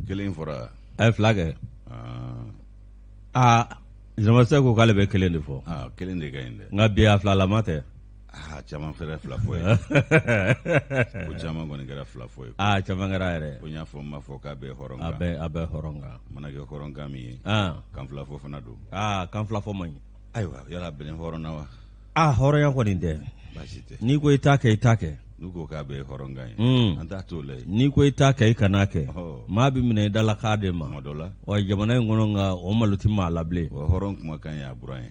Kelen fɔra. A ye fila kɛ. Aa, Jamasɛ ko k'ale bɛ kelen de fɔ. Aa, kelen de ka ɲi dɛ. Nka bi a filalama tɛ. Aa, caman fɛrɛ fila fɔ ye. Ko caman kɔni kɛra fila fɔ ye. Aa, caman kɛra yɛrɛ. Ko n y'a fɔ, n m'a fɔ k'a bɛ hɔrɔn kan. A bɛ hɔrɔn kan. Mana kɛ hɔrɔn kan min ye. Kan fila fɔ fana don. Aa, kan fila fɔ man ɲi. Ayiwa, yala bɛnɛ hɔrɔn na wa? Aa, hɔrɔnya kɔni tɛ. Baasi tɛ. N'i ko i t'a kɛ, i t'a kɛ. N'u ko k'a bɛ hɔrɔn kan ye. An t'a t'o la yen. N'i ko i t'a kɛ, i kan'a kɛ. Maa bɛ minɛ i dalakan de ma. Tuma dɔ la. Wa jamana in kɔnɔ nka o malo tɛ maa la bilen. Wa hɔrɔn kumakan ye a buran ye.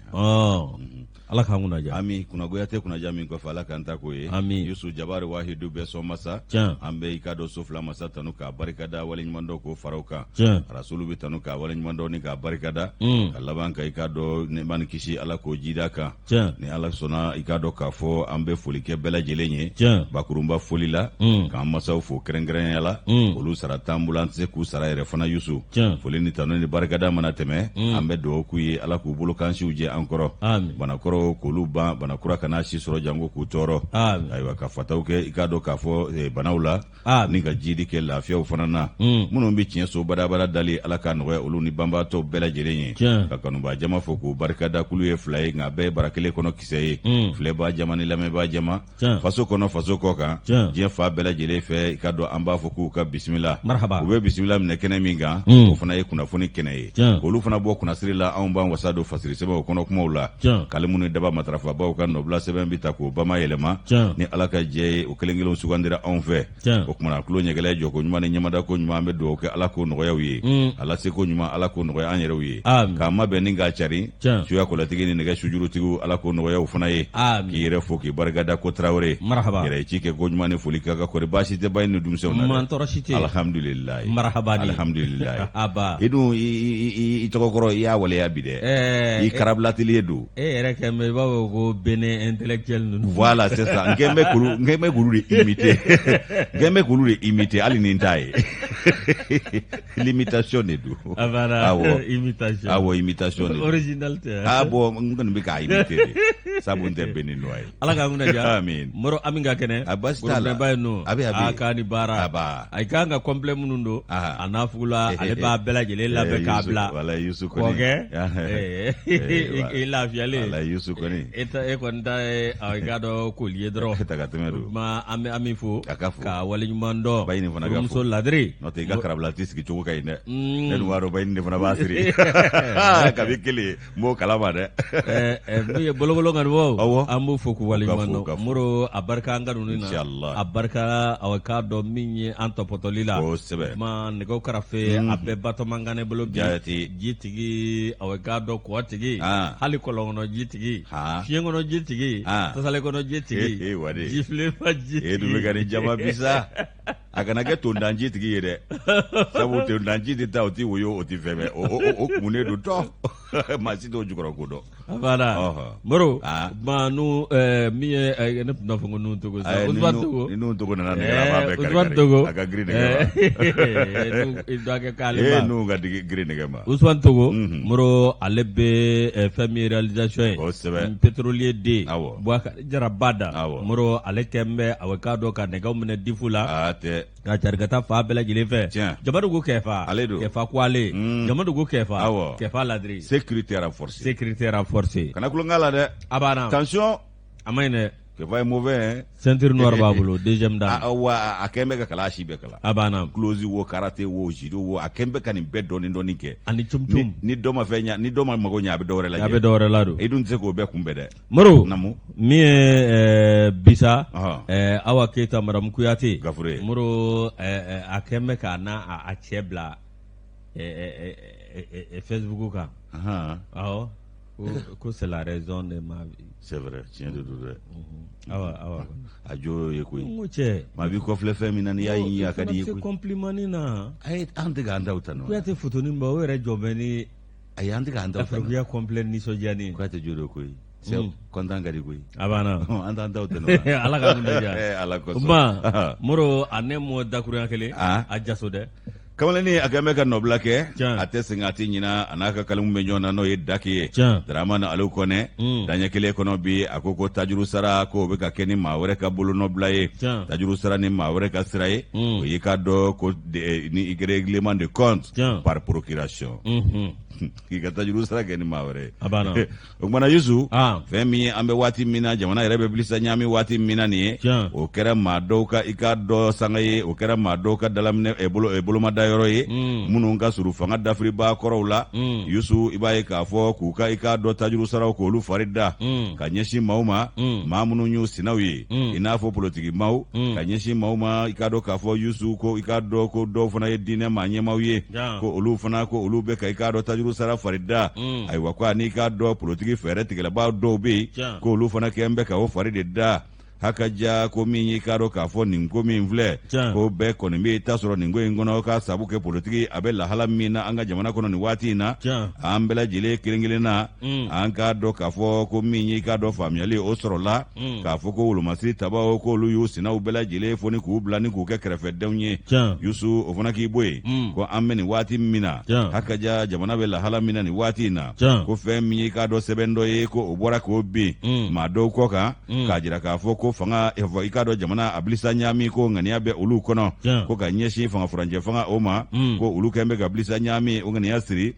Ala k'an kunna diya. Ami, kunnagoya tɛ kunnaja min kɔfɛ, Ala k'an ta k'o ye. Ami. Yusu Jabari Wahidu bɛɛ sɔn masa. Tiɲɛ. An bɛ i ka dɔn so fila masa tanu k'a barikada, waleɲuman dɔn k'o fara o kan. Tiɲɛ. Rasulu bɛ tanu k'a waleɲuman dɔn ni k'a barikada. Ka laban ka i ka dɔn nɛɛma ni kisi, Ala k'o jida kan. Tiɲɛ. Ni Ala sɔnna, i k'a dɔn k'a fɔ an bɛ foli kɛ bɛɛ lajɛlen ye. Tiɲɛ. Bakurunba foli la. K'an masaw fo kɛrɛnkɛrɛnnenya la. Olu sara t'an bolo, an tɛ se k'u sara yɛrɛ fana, Yusu. Tiɲɛ. Foli ni tanu ni barikada mana tɛmɛ, an bɛ dugawu k'u ye, Ala k'u bolo kansiw jɛ an kɔrɔ. Ami. Banakɔrɔw k'olu ban, banakura kana si sɔrɔ janko k'u tɔɔrɔ. Ami. Ayiwa, ka fataw kɛ i k'a dɔn k'a fɔ banaw la. Ami. Ni ka jidi kɛ lafiyaw fana na. Minnu bɛ tiɲɛ so badabada dali, Ala ka nɔgɔya olu ni banbaatɔw bɛɛ lajɛlen ye. Tiɲɛ. Ka kanubaa jama fo k'u barikada, kulu ye fila ye nka bɛɛ ye bara kelen kɔnɔ kisɛ ye. Filɛbaa jama ni lamɛnbaa jama. Tiɲɛ. Faso kɔnɔ, faso kɔ kan. Tiɲɛ. Diɲɛ fan bɛɛ lajɛlen fɛ, i ka dɔn an b'a fɔ k'u ka bisimila. Marhaba. U bɛ bisimila minɛ kɛnɛ min kan, o fana ye kunnafoni kɛnɛ ye. Tiɲɛ. Olu fana bɔ kunnasiri la, anw b'an wasa don fasiri sɛbɛnw kɔnɔ kumaw la. Tiɲɛ. Kalimu ni daba matarafabaw ka nɔbila sɛbɛn bɛ ta k'o bama yɛlɛma. Tiɲɛ. Ni Ala ka jɛ ye, o kelen kelen sugandira anw fɛ. Tiɲɛ. O kumana tulo ɲɛgɛlɛ jɔko ɲuman ni ɲɛmadako ɲuman, an bɛ dugawu kɛ, Ala k'o nɔgɔya u ye. Ala seko ɲuman, Ala k'o nɔgɔya an yɛrɛw ye. Amin. K'an mabɛn ni k'a cari. Tiɲɛ. Suya kɔlɔtigi ni nɛgɛ sujurutigiw, Ala k'o nɔgɔya u fana ye. Amin. K'i yɛrɛ fo k'i barikada ko Tarawele. Marhaba. Yɛrɛ ye ci kɛ ko ɲuman ni foli k'a ka kɔri baasi tɛ ba ni denmisɛnw na dɛ. Man tɔɔrɔ si tɛ yen. Alhamdulilayi. Marhaba ni. Alhamdulilayi. Aba. I dun i tɔgɔ kɔrɔ i y'a waleya bi dɛ. I karabilateliye don. E yɛrɛ kɛ mɛ i b'a fɔ ko Bénin intellectuel ninnu. Voilà, c'est ça. N kɛ bɛ k'olu de imiter. N kɛ bɛ k'olu de imiter hali ni n t'a ye. L'imitation de don. Abada. Awɔ. Imitation. Awɔ, imitation de don. Original tɛ. Ah bon, n kɔni bɛ k'a imiter de. Sabu n tɛ Béninois ye. Ala k'an kunna diya. Amin. Moro Ami ka kɛnɛ. A baasi t'a la. Gorobinɛba ye nɔ. A bɛ, a bɛ. A k'a ni baara. Aba. A kan ka complet minnu don. A n'a fugula ale b'a bɛɛ lajɛlen labɛn k'a bila. Wala Yusu kɔni. Kɔkɛ. I lafiyalen. Wala Yusu kɔni. E ta e kɔni ta ye i k'a dɔn koli ye dɔrɔn. Ta ka tɛmɛ don. Ma an bɛ Ami fo. A ka fo. Ka waleɲuman dɔn. Bayini fana ka fo. Furumuso ladiri. N'o tɛ i ka karabilati sigi cogo ka ɲi dɛ. Ne dun b'a dɔn Bayini de fana b'a siri. Kabi kelen n b'o kalama dɛ. Min ye bolokolo ŋanibaw. Awɔ. An b'u fo k'u waleɲuman U ka fo, u ka dɔn. fo. Moro a barika an kanuni na. Inshallah. A barika a k'a dɔn min ye an tɔpɔtɔli la. Kosɛbɛ. Ma nɛgɛw karafe a bɛɛ batɔman kan ne bolo bi. Jati. Jitigi a k'a dɔn kɔ tigi. Hali kɔlɔn kɔnɔ jitigi. Fiɲɛ kɔnɔ jitigi. Tasale kɔnɔ jitigi. Eh, wade. Jifilenba jitigi. E dun bɛ ka nin jama bi sa. A kana kɛ tondanji tigi ye dɛ. Sabu tondanji tɛ taa, o tɛ woyo, o tɛ fɛn bɛɛ. O kumunen don tɔ. Maa si t'o jukɔrɔ ko dɔn. Voilà. Moro, ma nu min ye ne tun b'a fɔ ko nu Togo sa. Ousmane Togo. Ni nu Togo nana nɛgɛ la, a b'a bɛɛ kari Ousmane kari. Togo. A ka girin nɛgɛ ma. I dɔ kɛ k'ale Eh, ma. nu ka girin nɛgɛ ma. Ousmane Togo, Moro ale bɛ fɛn min ye réalisation ye. Kosɛbɛ. Pétrolier den. Awɔ. Boubacar Jara Bada. Awɔ. Moro ale kɛn bɛ a k'a dɔn ka nɛgɛw minɛ difu la. A tɛ. Ka cari ka taa fan bɛɛ lajɛlen fɛ. Tiɲɛ. Jamadugu kɛfa. Ale don. Kɛfa ko ale. Jamadugu kɛfa. Awɔ. Kɛfa ladiri. Sécurité renforcée. Sécurité renforcée. Kana tulonkɛ la dɛ. A banna. Tension. A ma ɲi dɛ. Kɛfa est mauvais hein. Ceinture noire b'a bolo deuxième dan. Wa a kɛn bɛ ka kala, a si bɛɛ kala. A banna. Close wo, karaté wo, judo wo, a kɛn bɛ ka nin bɛɛ dɔɔni dɔɔni kɛ. Ani cum cum. Ni dɔ ma fɛn ɲa, ni dɔ ma mago ɲa, a bɛ dɔ wɛrɛ lajɛ. A bɛ dɔ wɛrɛ la don. I dun tɛ se k'o bɛɛ kunbɛn dɛ. Moro. Namu. Min ye bisa Awa Keyita madame Kuyate. Gafure. Moro a kɛn bɛ k'a n'a a cɛ bila Facebook kan. Awɔ. Ko c'est la raison de ma vie. C'est vrai, tiɲɛ de don dɛ. Awa awa. A jo ye koyi. N ko cɛ. Maa b'i kɔfilɛ fɛn min na, n'i y'a ye a ka di i ye se koyi. compliment na. Ayi, an tɛ k'an taw tanu. Kuyate photo ba o yɛrɛ jɔ bɛ ni. Ayi, an tɛ k'an taw tanu. Afirikuya complet nisɔndiyani. Kuyate jo don koyi. C'est content ka di koyi. A banna. An t'an taw tanu. Ala ka kunna diya. Ala kosɔn. Ma Moro a ne mɔ dakurunya kelen. A jaso dɛ. Kamalennin a kɛn bɛ ka nɔbila kɛ a tɛ sɛgɛn a tɛ ɲina a n'a ka kalimu bɛ ɲɔgɔn na n'o ye daki ye Dramani Alu Kɔnɛ daɲɛ kelen kɔnɔ bi a ko ko tajuru sara k'o bɛ ka kɛ ni maa wɛrɛ ka bolonɔbila ye tajuru sara ni maa wɛrɛ ka sira ye o y'i k'a dɔn ko ni règlement de compte par procuration k'i ka tajuru sara kɛ ni maa wɛrɛ ye a banna o kumana Yusu fɛn min ye an bɛ waati min na jamana yɛrɛ bɛ bilisa ɲaami waati min na nin ye o kɛra maa dɔw ka i k'a dɔn sanga ye o kɛra maa dɔw ka dalaminɛ eh, bolo eh, bolomadayɔrɔ ye minnu ka surun fanga dafiribaa kɔrɔw la Yusu i b'a ye k'a fɔ k'u ka i k'a dɔn tajuru saraw k'olu fari da ka ɲɛsin maaw ma maa minnu y'u sinaw ye i n'a fɔ politiki maaw ka ɲɛsin maaw ma i k'a dɔn k'a fɔ Yusu ko i k'a dɔn ko dɔw fana ye diinɛ maa ɲɛmaaw ye ko olu fana ko olu bɛ ka i k'a dɔn tajuru sara fari da mm. ayiwa ko ani i k'a dɔn politiki fɛɛrɛ tigɛlabaa dɔw bɛ yen ko olu fana kɛn bɛ ka o fari de da haka ja ko min y'i k'a dɔn k'a fɔ nin ko min filɛ ko bɛɛ kɔni bɛ ta sɔrɔ nin ko in kɔnɔ k'a sabu kɛ politiki a bɛ lahala min na an ka jamana kɔnɔ nin waati in na an bɛɛ lajɛlen kelen kelen na mm. an k'a dɔn k'a fɔ ko min y'i k'a dɔn faamuyali o sɔrɔla mm. k'a fɔ ko wolomasiri tabaw k'olu y'u sinaw bɛɛ lajɛlen foni k'u bila ni k'u kɛ kɛrɛfɛdenw ye Yusu o fana k'i bɔ yen mm. ko an bɛ nin waati min na hakaja jamana bɛ lahala min na nin waati in na ko fɛn min y'i k'a dɔn sɛbɛn dɔ ye ko o bɔra k'o bin mm. maa dɔw kɔ kan k'a jira k'a fɔ ko fanga i k'a dɔn jamana a bilisa ɲaami ko ŋaniya bɛ olu kɔnɔ ko ka ɲɛsin fanga furancɛ fanga o ma ko olu kɛn bɛ ka bilisa ɲaami o ŋaniya siri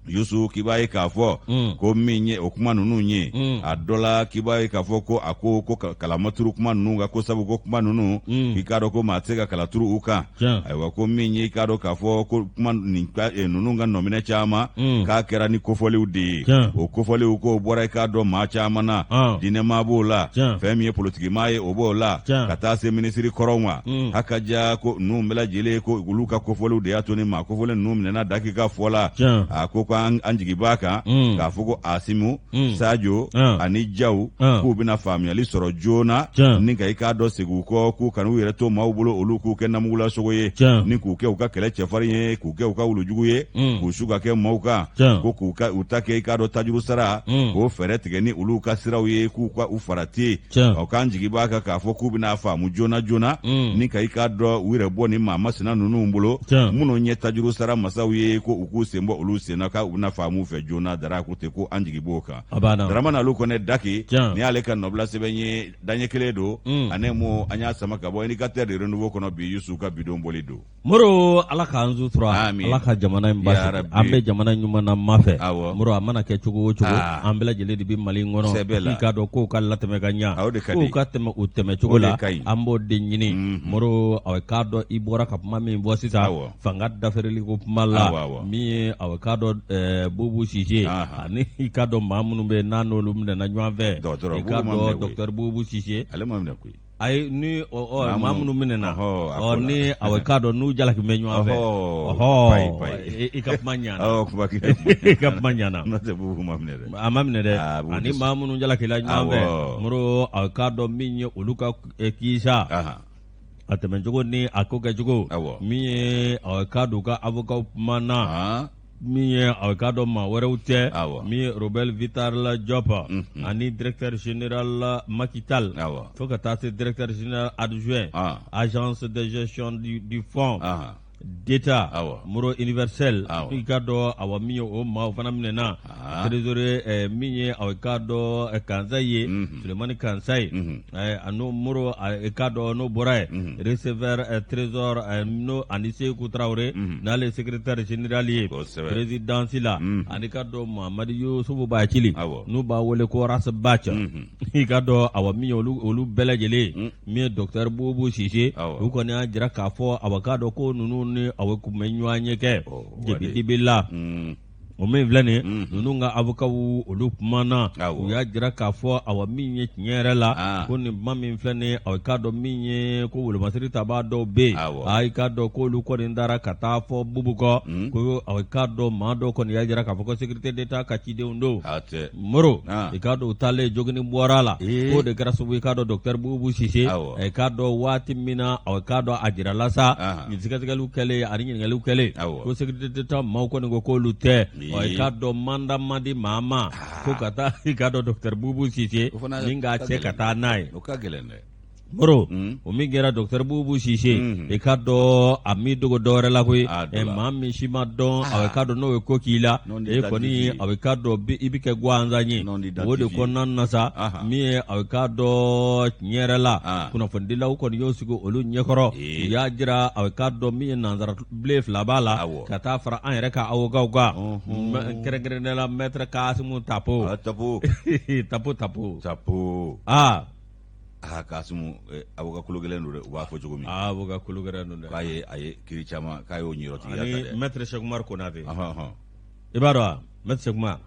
Yusu k'i b'a ye k'a fɔ mm. ko min ye o kuma ninnu ye mm. a dɔ la k'i b'a ye k'a fɔ ko a ko ko kala ma turu kuma ninnu kan ko sabu ko kuma ninnu mm. k'i k'a dɔn ko maa tɛ se ka kala turu u kan ayiwa ko min ye i k'a dɔn k'a fɔ ko kuma nin eh, ninnu ka nɔminɛ caman k'a kɛra ni kofɔliw de ye o kofɔliw k'o bɔra i k'a dɔn maa caman na ah. diinɛmaa b'o la fɛn min ye politikimaa ye o b'o la ka taa se minisiri kɔrɔw ma hakaja ko ninnu bɛɛ lajɛlen ko olu ka kofɔliw de y'a to ni maa kofɔlen ninnu minɛna daki ka fɔ la a ko ko an jigi b'a kan mm. k'a fɔ ko asimu mm. sajo ah. ani jaw ah. k'u bɛna faamuyali sɔrɔ joona ni ka i k'a dɔn segin u kɔ k'u kan'u yɛrɛ to maaw bolo olu k'u kɛ namugulasogo ye ni k'u kɛ u ka kɛlɛ cɛfarin ye k'u kɛ u ka wulujugu ye mm. k'u su ka kɛ maaw kan ko k'u ka u ta kɛ i k'a dɔn tajuru sara k'o fɛɛrɛ tigɛ ni olu ka siraw ye k'u ka u farati ɔ k'an jigi b'a kan k'a fɔ k'u bɛna faamu joona joona mm. ni ka i k'a dɔn u yɛrɛ bɔ ni maa masina ninnu bolo minnu ye tajuru sara masaw ye ko u k'u sen bɔ olu sen na k'u bɛna faamu fɛ joona dara ko ten ko an jigi b'o kan Daramani Alu Kɔnɛ Daki nin y'ale ka nɔbila sɛbɛn ye daɲɛ kelen don mm. ani mo an y'a sama ka bɔ Indicateur de Renouveau kɔnɔ bi Yusu ka bidon boli don Moro ala k'an sutura ala ka jamana in basigi an bɛ jamana ɲuman na ma fɛ moro a mana kɛ cogo o cogo ah. an bɛɛ lajɛlen de bɛ mali in kɔnɔ k'i k'a dɔn kow ka latɛmɛ ka ɲa kow ka tɛmɛ u tɛmɛ cogo la an b'o de ɲini mhm. moro a k'a dɔn i bɔra ka kuma min fɔ sisan fanga dafirili ko kuma la min ye a k'a dɔn eh, bubu sise ani i k'a dɔn maa minnu bɛ n'a n'olu minɛna ɲɔgɔn fɛ i k'a dɔn docteur bubu sise ayi ni maa minnu minɛna ɔ ni a k'a dɔn n'u jalaki bɛ ɲɔgɔn fɛ ɔhɔ i ka kuma ɲana i ka kuma ɲana a ma minɛ dɛ ani maa minnu jalakila ɲɔgɔn fɛ moro a k'a dɔn min ye olu ka kisa a tɛmɛcogo ni a ko kɛcogo min ye a k'a dɔn u ka avocat kumana min ye a k'a dɔn maa wɛrɛw tɛ min ye Robert Vital Diop ani directeur général Macky Tall fo ka taa se directeur général adjoint agence de gestion du fonds d'État Moro universel i k'a dɔn awa min ye o maaw fana minɛna trésorier min ye a k'a dɔn Kansayi ye Sulemani Kansayi a n'o Moro i k'a dɔn n'o bɔra yen receveur trésor n'o ani Seku Tarawele n'ale ye secrétaire général ye présidence la ani k'a dɔn Mamadi Yusufu Bacili n'u b'a wele ko Ras Bath i k'a dɔn awa min ye olu bɛɛ lajɛlen min ye docteur Bubu Sise u kɔni y'a jira k'a fɔ awa k'a dɔn ko ninnu ni awa tun bɛ ɲɔgɔn ye kɛ dibi la o min filɛ nin mm. ninnu ka avocatw olu kumana u y'a jira k'a fɔ awa min ye tiɲɛ yɛrɛ la ah. ko nin kuma min filɛ nin awa i k'a dɔn min ye ko wolomasiri tabaa dɔw bɛ yen a i k'a dɔn k'olu kɔni taara ka taa fɔ bubu kɔ mm. ko awa i k'a dɔn maa dɔw kɔni y'a jira k'a fɔ ko sécurité d'État ka cidenw don moro ah. i k'a dɔn u taalen jogini bɔra a la k'o de kɛra sababu i k'a dɔn docteur Bubu Sise i k'a dɔn waati min na i k'a dɔn a jirala sa nin sɛgɛsɛgɛliw kɛlen ani ɲininkaliw kɛlen ko sécurité d'État maaw kɔni ko k'olu tɛ i k'a dɔn mandat ma di maa ma ko ka taa i k'a dɔn docteur Bubu Sise ni k'a cɛ ka taa n'a ye o ka gɛlɛn dɛ. Moro o min kɛra docteur Bubu Sise i k'a dɔn a m'i dogo dɔwɛrɛ la koyi maa min si ma dɔn a k'a dɔn n'o ye ko k'i la e kɔni a k'a dɔn i bɛ kɛ gansan ye o de kɔnɔna na sa min ye a k'a dɔn tiɲɛ yɛrɛ la kunnafonidilaw kɔni y'o sigi olu ɲɛkɔrɔ u y'a jira a k'a dɔn min ye nansara bilen fila b'a la ka taa fara an yɛrɛ ka avocat kan kɛrɛnkɛrɛnnenya la maître Kasimu Tapo Tapo Tapo Tapo aa Aa Kasimu avocat kologɛlɛn don dɛ u b'a fɔ cogo min aa avocat kologɛlɛn don dɛ k'a ye a ye kiri caman k'a y'o ɲɛyɔrɔtigiya ta dɛ ani maître Cheick Oumar Konate i b'a dɔn wa maître Cheick Oumar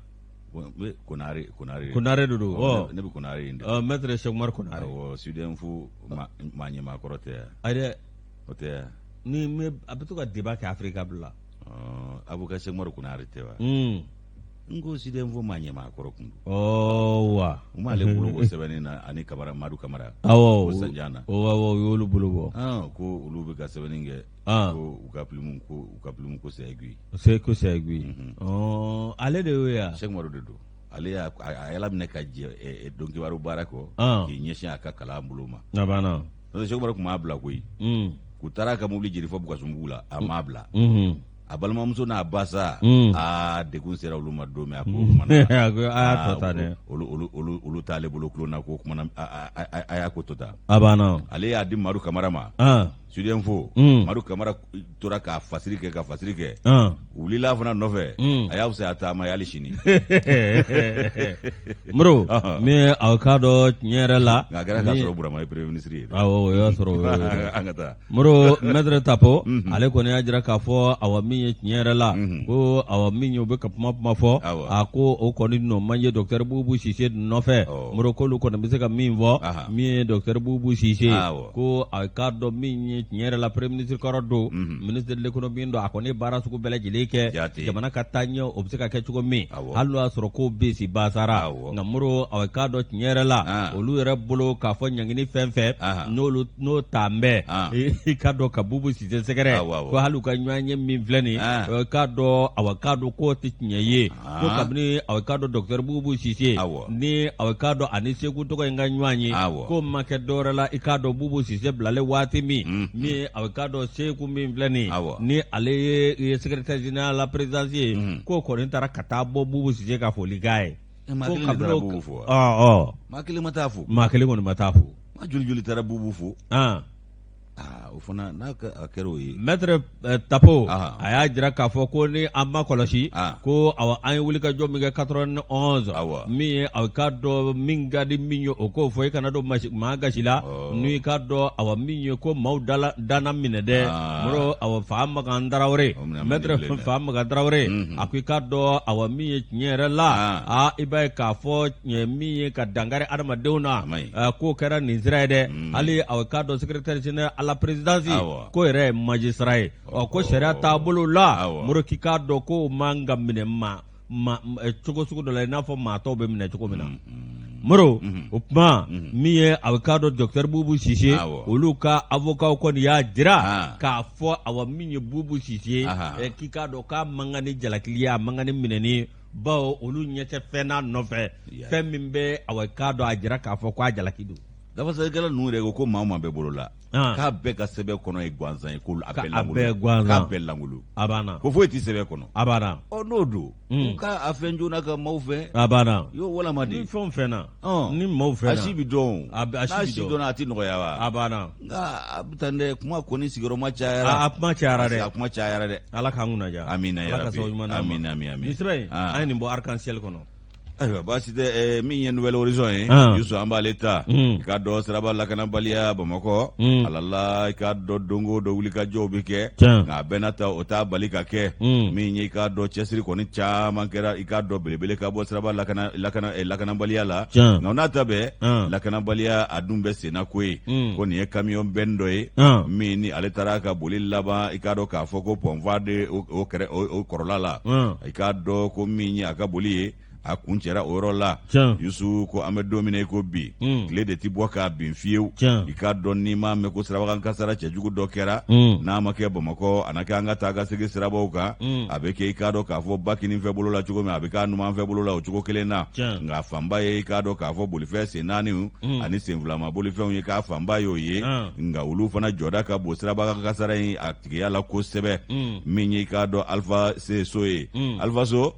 Konare Konare Konare de don ɔ ne bɛ Konare in dɔn maître Cheick Oumar Konare awɔ SUDINFO maa ɲɛmaa kɔrɔ tɛ yan ayi dɛ o tɛ yan ni a bɛ to ka débat kɛ Africable la avocat Cheick Oumar Konare tɛ wa n ko SUDINFO maa ɲɛmaa kɔrɔ kun don ɔ wa u m'ale bolo bɔ sɛbɛnni na ani Kamara Madu Kamara awɔ ko Sanjan na awɔ u y'olu bolo bɔ ko olu bɛ ka sɛbɛnni kɛ ko u ka plume ko u ka plume ko c'est aiguë c'est ko c'est aiguë ɔ ale de y'o ye wa Cheick Umaru de don ale y'a a y'a laminɛ ka jɛ donkibaru baara kɔ k'i ɲɛsin a ka kalan bolo ma a banna n'o tɛ Cheick Umaru tun m'a bila koyi k'u taara a ka mobili jeni fo Bukasumbugu la a m'a bila a balimamuso n'a ba sa aa degun sera olu ma don min a ko o tuma na a ko a y'a tɔ ta dɛ olu t'ale bolo tulon na ko o tuma na a y'a ko to tan a banna ale y'a di Madu Kamara ma SUDINFO Madu Kamara tora k'a fasiri kɛ ka fasiri kɛ u wulila fana nɔfɛ a y'a fisaya taama ye hali sini Moro min a k'a dɔn tiɲɛ yɛrɛ la nka a kɛra k'a sɔrɔ Burama ye premier ministre ye awɔ o y'a sɔrɔ an ka taa Moro maître Tapo ale kɔni y'a jira k'a fɔ awa min ye tiɲɛ yɛrɛ la ko awa min ye u bɛ ka kuma kuma fɔ a ko o kɔni nɔ man ye docteur Bubu Sise nɔfɛ Moro k'olu kɔni bɛ se ka min fɔ min ye docteur Bubu Sise ko a k'a dɔn min ye tiɲɛ yɛrɛ la premier ministre kɔrɔ don ministre de l'économie don a kɔni ye baara sugu bɛɛ lajɛlen kɛ jamana ka taa ɲɛ o bɛ se ka kɛ cogo min hali n'o y'a sɔrɔ ko besi basara nka Moro a k'a dɔn tiɲɛ yɛrɛ la olu yɛrɛ bolo k'a fɔ ɲangini fɛn fɛn n'olu n'o t'an bɛɛ i k'a dɔn ka Bubu Sise sɛgɛrɛ ko hali u ka ɲɔgɔn ye min filɛ nin i k'a dɔn awa k'a dɔn k'o tɛ tiɲɛ ye ko kabini awa k'a dɔn docteur Bubu Sise ni awa k'a dɔn ani Seku tɔgɔ in ka ɲɔgɔn ye k'o ma kɛ dɔwɛrɛ la i k'a dɔn Bubu Sise bilalen waati min min ye awa k'a dɔn Seku min filɛ nin ni ale ye secrétaire général la présidence ye k'o kɔni taara ka taa bɔ Bubu Sise ka foli k'a ye maa kelen de taara Bubu fo wa maa kelen ma taa fo maa kelen kɔni ma taa fo maa joli joli taara Bubu fo aa o fana n'a kɛra o ye maître Tapo a y'a jira k'a fɔ ko ni an ma kɔlɔsi ko awa an ye wulikajɔ min kɛ 91 awɔ min ye a k'a dɔn min ka di min ye o k'o fɔ i kana don maa gasi la n'i k'a dɔn awa min ye ko maaw danna minɛ dɛ moro awa fa Makan Tarawele maître fa Makan Tarawele a ko i k'a dɔn awa min ye tiɲɛ yɛrɛ la aa i b'a ye k'a fɔ min ye ka dankari adamadenw na k'o kɛra nin sira ye dɛ hali a k'a dɔn secrétaire général à la présidence k'o yɛrɛ ye magistrat ye ɔ ko sariya taabolo la moro k'i k'a dɔn k'o man ka minɛ ma cogo sugu dɔ la i n'a fɔ maa tɔw bɛ minɛ cogo min na moro o kuma min ye a k'a dɔn docteur Bubu Sise olu ka avocat kɔni y'a jira k'a fɔ awa min ye Bubu Sise k'i k'a dɔn k'a man kan ni jalakili ye a man kan ni minɛni bawo olu ɲɛ tɛ fɛn n'a nɔfɛ fɛn min bɛ awa k'a dɔn a jira k'a fɔ k'a jalaki don Dafasalikɛla ninnu yɛrɛ ko ko maa o maa bɛ bolo la k'a bɛɛ ka sɛbɛn kɔnɔ ye gansan ye ko a bɛɛ lankolon gansan k'a bɛɛ lankolon a banna ko foyi tɛ sɛbɛn kɔnɔ a banna ɔ n'o don u ka a fɛn joona ka maaw fɛ a banna y'o walama de ni fɛn fɛn na ni maaw fɛn a si bɛ dɔn n'a si dɔnna a tɛ nɔgɔya wa a banna nka a bɛ tan dɛ kuma kɔni sigiyɔrɔma cayara a kuma cayara dɛ a kuma cayara dɛ ala k'an kunna diya amina ala ka sababu ɲuman d'an ma amina amina nin sɛbɛn in an ye nin bɔ Arc-en-Ciel kɔnɔ Ayiwa baasi tɛ min ye Nouvel Horizon ye Yusu an b'ale ta i k'a dɔn siraba lakanabaliya Bamakɔ alala i k'a dɔn don o don wulikajɔw bɛ kɛ nka a bɛɛ n'a ta o t'a bali ka kɛ min ye i k'a dɔn cɛsiri kɔni caman kɛra i k'a dɔn belebele ka bɔ siraba lakanabaliya la nka o n'a ta bɛɛ lakanabaliya a dun bɛ senna ko ye ko nin ye camion benne dɔ ye min ni ale taara ka boli laban i k'a dɔn k'a fɔ ko pont Fuade o kɔrɔla la i k'a dɔn ko min ye a ka boli ye A kuncɛra o yɔrɔ la. Yusu, ko an bɛ don min na i ko bi, tile de tɛ bɔ k'a bin fiyewu. I k'a dɔn, n'i m'a mɛn ko sirabakan kasara cɛjugu dɔ kɛra, n'a ma kɛ Bamakɔ, a na kɛ an ka taa ka segin sirabaw kan, a bɛ kɛ i k'a dɔn k'a fɔ ba kininfɛ bolo la cogo min, a bɛ k'a numanfɛ bolo la o cogo kelen na. Nka fanba ye i k'a dɔn k'a fɔ bolifɛn sen naaniw ani sen filama bolifɛnw ye, k'a fanba y'o ye. Nka olu fana jɔda ka bon sirabakan kasara in a tigiya la kosɛbɛ. Min ye i k'a dɔn Alifa So ye, Alifa So,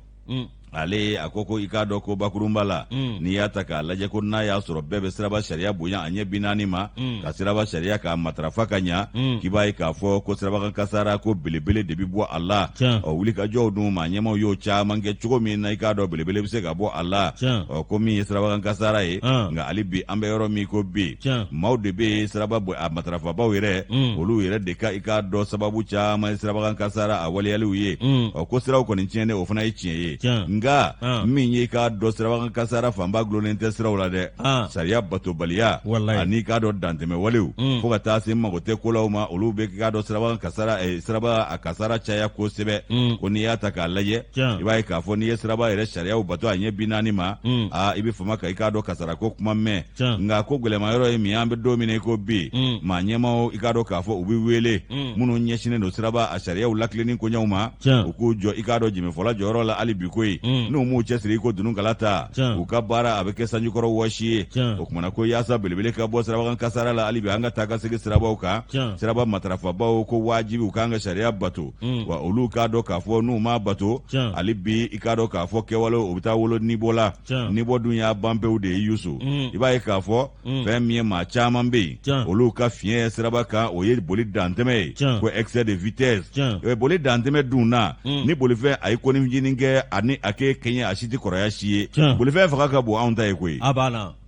ale a ko ko i k'a dɔn ko bakurunba la, n'i y'a ta k'a lajɛ, ko n'a y'a sɔrɔ bɛɛ bɛ siraba sariya bonya a ɲɛ 40 ma, ka siraba sariya k'a matarafa ka ɲa, k'i b'a ye k'a fɔ ko sirabakan kasara ko belebele de bɛ bɔ a la. Ɔ, wulikajɔw dun, maa ɲɛmaw y'o caman kɛ cogo min na, i k'a dɔn belebele bɛ se ka bɔ a la. Ɔ, ko min ye sirabakan kasara ye, nka hali bi an bɛ yɔrɔ min ko bi, maaw de bɛ yen, siraba a matarafabaw yɛrɛ, olu yɛrɛ de ka i k'a dɔn sababu caman ye sirabakan kasara a waleyaliw ye. Ɔ, ko siraw kɔni tiɲɛnen, o fana ye tiɲɛ ye. Nka min ye i k'a dɔn sirabakan kasara fanba gulonnen tɛ siraw la dɛ, sariya batobaliya ani i k'a dɔn dantɛmɛ walew, fo ka taa se mago tɛ kolaw ma, olu bɛ i k'a dɔn sirabakan kasara, siraba a kasara caya kosɛbɛ. Ko n'i y'a ta k'a lajɛ, i b'a ye k'a fɔ n'i ye siraba yɛrɛ sariyaw bato a ɲɛ 40 ma, aa, i bɛ fama ka i k'a dɔn kasara ko kuma mɛn. Nka ko gɛlɛma yɔrɔ ye min ye, an bɛ don min na i ko bi, maa ɲɛmaaw, i k'a dɔn k'a fɔ u bɛ wele, minnu ɲɛsinnen don siraba a sariyaw latilenni koɲɛw ma, u k'u jɔ i k'a dɔn jɛmɛfɔla jɔyɔrɔ la hali bi koyi. N'u m'u cɛsiri i ko dununkala ta, u ka baara a bɛ kɛ sanjikɔrɔ wɔsi ye. O kumana ko yaasa belebele ka bɔ sirabakan kasara la hali bi an ka taa ka segin sirabaw kan, siraba matarafabaw ko wajibi u k'an ka sariya bato, wa olu k'a dɔn k'a fɔ n'u m'a bato hali bi, i k'a dɔn k'a fɔ kɛwale o bɛ taa wolo nibɔ la. Nibɔ dun y'a ban pewu de ye. Yusu, i b'a ye k'a fɔ fɛn min ye, maa caman bɛ yen, olu ka fiɲɛ ye siraba kan, o ye boli dantɛmɛ ye, ko excès de vitesse. Boli dantɛmɛ dun na, ni bolifɛn a ye konin fitinin kɛ ani a k'e kɛɲɛ, a si tɛ kɔrɔya si ye. Bolifɛn fanga ka bon anw ta ye koyi.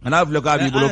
Kan'a filɛ k'a b'i bolo,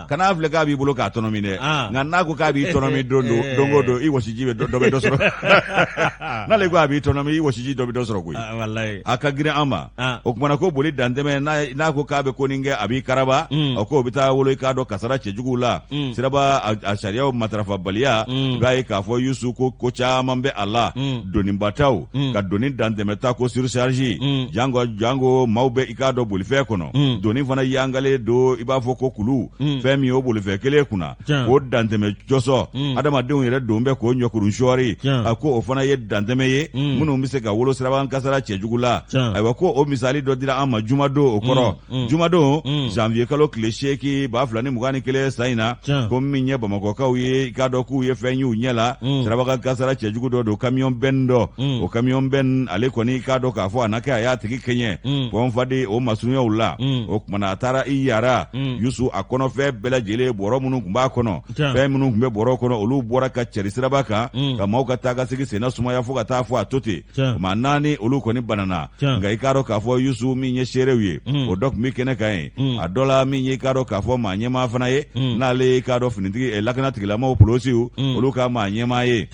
kan'a filɛ k'a b'i bolo k'a tɔnɔmi dɛ. Nka n'a ko k'a b'i tɔnɔmi don don o don, i wɔsiji bɛ dɔ bɛ dɔ sɔrɔ. N'ale ko a b'i tɔnɔmi, i wɔsiji dɔ bɛ dɔ sɔrɔ koyi. A ka girin an ma. O kumana ko boli dantɛmɛ, n'a ko k'a bɛ konin kɛ, a b'i karaba. O ko o bɛ taa wolo i k'a dɔn kasara cɛjuguw la. Siraba a sariyaw matarafabaliya, i b'a ye k'a fɔ Yusu, ko ko caman bɛ a la. Donibataw ka doni dantɛmɛta, ko surcharge, jango jango maaw bɛ i k'a dɔn bolifɛn kɔnɔ, doni fana yangalen don i b'a fɔ ko kulu, fɛn min o bolifɛn kelen kunna, k'o dantɛmɛ jɔsɔ, adamadenw yɛrɛ don bɛ k'o ɲɔkurun sɔɔri, a ko o fana ye dantɛmɛ ye minnu bɛ se ka wolo sirabakan kasara cɛjugu la. Ayiwa, ko o misali dɔ dira an ma jumadon o kɔrɔ, jumadon janvier kalo tile 8 2021 san in na, ko min ye Bamakɔkaw ye, i k'a dɔn k'u ye fɛn y'u ɲɛ la, sirabakan kasara cɛjugu dɔ don, camion benne dɔ. O camion benne, ale kɔni, i k'a dɔn k'a fɔ a na kɛ a y'a tigi kɛɲɛ Pont Fadi o masurunyaw la. O kumana a taara i yara, Yusu, a kɔnɔfɛn bɛɛ lajɛlen, bɔrɔ minnu tun b'a kɔnɔ, fɛn minnu tun bɛ bɔrɔ kɔnɔ, olu bɔra ka cɛri siraba kan, ka maaw ka taa ka segin senna sumaya fo ka taa fɔ a to ten. Maa naani, olu kɔni banana. Nka i k'a dɔn k'a fɔ Yusu, min ye seerew ye, o dɔ tun bɛ kɛnɛ kan yen. A dɔ la, min ye i k'a dɔn k'a fɔ maa ɲɛmaa fana ye, n'ale ye i k'a dɔn finitigi, lakana tigilamaw, polosiw, olu ka maa ɲɛmaa ye,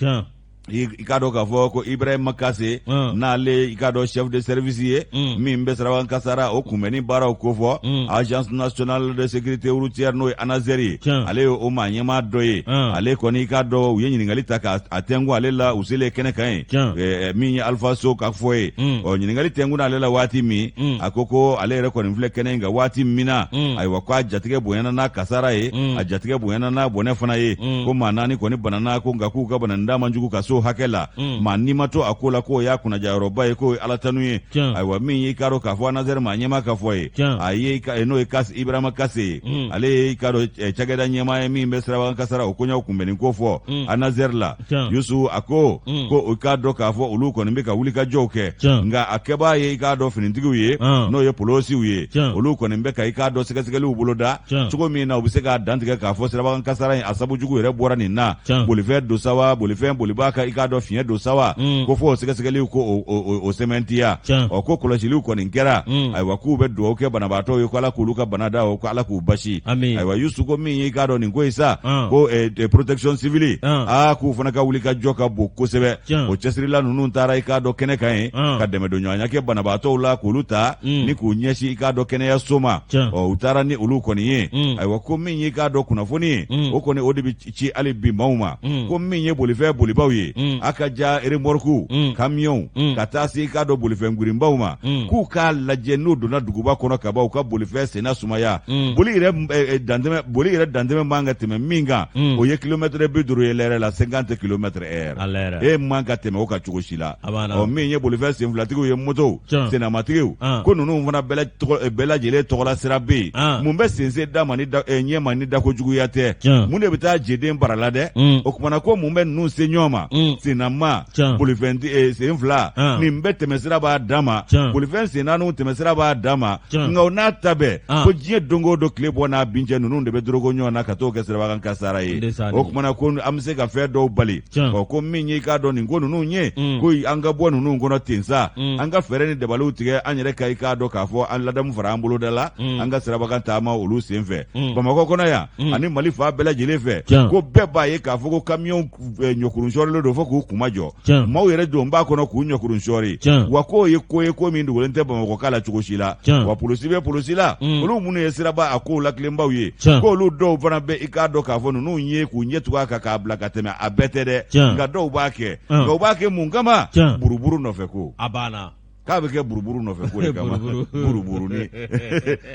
i k'a dɔn k'a fɔ ko Ibrahima Kase, n'ale i k'a dɔn chef de service ye min bɛ sirabakan kasara o kunbɛnni baaraw kofɔ, Agence nationale de sécurité routière, n'o ye ANASER ye, ale ye o maa ɲɛmaa dɔ ye. Ale kɔni, i k'a dɔn u ye ɲininkali ta k'a tɛnku ale la u selen kɛnɛ kan yen, min ye Alpha So ka fɔ ye. Ɔ, ɲininkali tɛnkun ale la waati min, a ko ko ale yɛrɛ kɔni filɛ kɛnɛ in kan waati min na, ayiwa, ko a jatigɛ bonyana n'a kasara ye, a jatigɛ bonyana n'a bɔnɛ fana ye, ko maa naani kɔni banana, ko nka k'u ka bananida man jugu ka s'o hakɛ la, maa ni ma to a ko la, k'o y'a kunnajayɔrɔba ye, k'o ye Ala tanu ye. Ayiwa, min ye i k'a dɔn k'a fɔ ANASER maa ɲɛmaa ka fɔ ye, a ye n'o ye Ibrahima Kase ye, ale ye i k'a dɔn cakɛda ɲɛmaa ye min bɛ sirabakan kasara o koɲɛw kunbɛnni ko fɔ ANASER la. Yusu, a ko ko u k'a dɔn k'a fɔ olu kɔni bɛ ka wulikajɔw kɛ, nka a kɛbaa ye i k'a dɔn finitigiw ye, n'o ye polosiw ye, olu kɔni bɛ ka i k'a dɔn sɛgɛsɛgɛliw boloda cogo min na u bɛ se k'a dantigɛ k'a fɔ sirabakan kasara in a sabu jugu yɛrɛ bɔra nin na, bolifɛn don sa wa, bolifɛn bolibaa ka i k'a dɔn fiɲɛ don sa wa, ko fo o sɛgɛsɛgɛliw ko o sɛmɛntiya. Ɔ, ko kɔlɔsiliw kɔni kɛra. Ayiwa, k'u bɛ dugawu kɛ banabaatɔw ye ko Ala k'olu ka bana da o, ko Ala k'u basi. Ayiwa, Yusu, ko min y'i k'a dɔn nin ko in sa, ko protection civile, aa, k'u fana ka wuli ka jɔ ka bon kosɛbɛ. O cɛsirila ninnu taara i k'a dɔn kɛnɛ kan yen ka dɛmɛdonɲɔgɔnya kɛ banabaatɔw la, k'olu ta ni k'u ɲɛsin i k'a dɔn kɛnɛyaso ma. Ɔ, u taara ni olu kɔni ye. Ayiwa, ko min y'i k'a dɔn kunnafoni ye, o kɔni o de bɛ ci hali bi maaw ma, ko min ye bolifɛn bolibaw ye. A ka ja remorque, kamiyɔnw, ka taa se i k'a dɔn bolifɛn girinbaw ma, k'u k'a lajɛ n'u donna duguba kɔnɔ ka ban, u ka bolifɛn senna sumaya. Boli yɛrɛ dantɛmɛ, boli yɛrɛ dantɛmɛ man ka tɛmɛ min kan, o ye kilomɛtɛrɛ 50 ye lɛrɛ la, 50 kilomètres heure. E man ka tɛmɛ o kan cogo si la. Ɔ, min ye bolifɛn senfilatigiw ye, motow sennamatigiw, ko ninnu fana bɛɛ lajɛlen tɔgɔla sira bɛ yen. Mun bɛ sense da ma ni ɲɛ ma ni dako juguya tɛ? Mun de bɛ taa jeden bara la dɛ? O kumana ko mun bɛ ninnu se ɲɔgɔn ma? Sennama, bolifɛn sen fila, nin bɛɛ tɛmɛsira b'a dan ma, bolifɛn sen naaniw tɛmɛsira b'a dan ma. Nka o n'a ta bɛɛ, ko diɲɛ don o don, tile bɔ n'a bin cɛ, ninnu de bɛ dorogo ɲɔgɔn na ka t'o kɛ sirabakan kasara ye. O kumana ko an bɛ se ka fɛn dɔw bali. Ɔ, ko min ye i k'a dɔn nin ko ninnu ye, ko an ka bɔ ninnu kɔnɔ ten sa, an ka fɛɛrɛ ni dabaliw tigɛ an yɛrɛ ka i k'a dɔn k'a fɔ an ladamu fara an boloda la, an ka sirabakan taama olu sen fɛ. Bamakɔ kɔnɔ yan ani Mali fan bɛɛ lajɛlen fɛ, ko bɛɛ b'a ye k'a fɔ ko kamiyɔn ɲɔkurun sɔrilen don fo k'u kunma jɔ. Maaw yɛrɛ don b'a kɔnɔ k'u ɲɔkurun sɔri. Wa k'o ye ko ye, ko min dogolen tɛ Bamakɔka la cogo si la. Wa polisi bɛ polisi la, olu minnu ye siraba a kow lakilenbaw ye, k'olu dɔw fana bɛ i k'a dɔn k'a fɔ ninnu ye k'u ɲɛ tugu a kan k'a bila ka tɛmɛ. A bɛɛ tɛ dɛ, nka dɔw b'a kɛ. Nka u b'a kɛ mun kama? Buruburu nɔfɛ ko. A banna. K'a bɛ kɛ buruburu nɔfɛ ko de kama, buruburu ni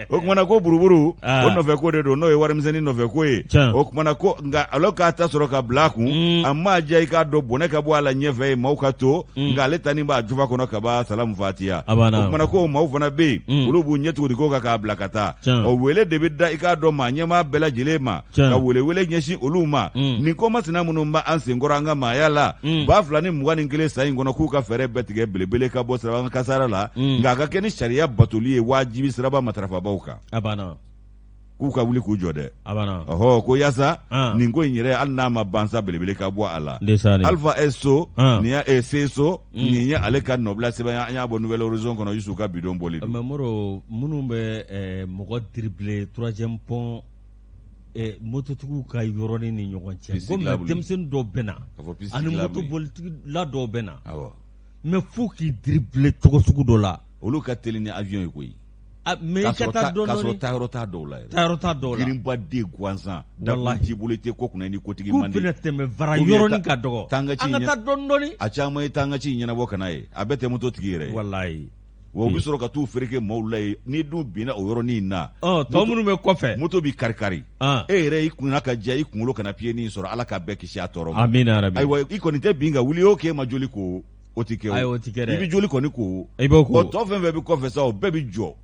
o kumana ko buruburu o nɔfɛ ko de don, n'o ye warimisɛnnin nɔfɛ ko ye. O kumana ko nka ale k'a ta sɔrɔ ka bila a kun, a ma diya i k'a dɔn bɔnɛ ka bɔ a la ɲɛfɛ ye, maaw ka to, nka ale ta nin b'a jufa kɔnɔ ka ban, salamu fatiya. O kumana ko maaw fana bɛ yen, olu b'u ɲɛ tugu de ko kan k'a bila ka taa. O wele de bɛ da i k'a dɔn maa ɲɛmaa bɛɛ lajɛlen ma, ka welewele ɲɛsin olu ma, nin ko masina minnu b'an senkɔrɔ an ka maaya la 2021 san in kɔnɔ, k'u ka fɛɛrɛ bɛɛ tigɛ belebele ka bɔ siraba kasara la, nka a ka kɛ ni sariya batoli ye wajibi siraba matarafabaw kan. A banna. K'u ka wuli k'u jɔ dɛ. A banna. Ɔhɔ, ko yaasa nin ko in yɛrɛ, hali n'a ma ban sa, belebele ka bɔ a la. Alpha S so nin ye C so, nin ye ale ka nɔbila sɛbɛn, an y'a bɔ Nouvel Horizon kɔnɔ, Yusu ka bidon bɔli don. Mais Moro, minnu bɛ mɔgɔ dribbler troisième pont, mototigiw ka yɔrɔnin ni ɲɔgɔn cɛ, ko mais denmisɛnnin dɔw bɛ na ani motobolila dɔw bɛ na, mais fo k'i dribbler cogo sugu dɔ la. Olu ka teli ni avion ye koyi. Mais i ka taa dɔɔnin dɔɔnin, k'a sɔrɔ taayɔrɔ t'a dɔw la yɛrɛ. Taayɔrɔ t'a dɔw la. Girinba den gansan, dakun t'i bolo, i tɛ ko kunna, i ni kotigi man di. K'u bɛna tɛmɛ vara yɔrɔnin ka dɔgɔ. An ka taa dɔɔnin dɔɔnin. A caman ye tangaci ɲɛnabɔ ka n'a ye, a bɛɛ tɛ mototigi yɛrɛ ye. Walayi. Wa u bɛ sɔrɔ ka t'u fereke maaw la yen. N'i dun binna o yɔrɔnin in na, tɔ minnu bɛ kɔfɛ, moto b'i kari kari. E yɛrɛ, i kunna ka diya, i kunkolo kana pieds sɔrɔ. Ala ka bɛɛ kisi a tɔɔrɔ ma. Amina rabi. Ayiwa, i kɔni tɛ bin ka wuli o k'e ma joli ko, o tɛ kɛ o. O tɛ kɛ dɛ. I bɛ joli kɔni ko. I b'o ko. O tɔ fɛn fɛn bɛ kɔfɛ sa, o bɛɛ bɛ jɔ.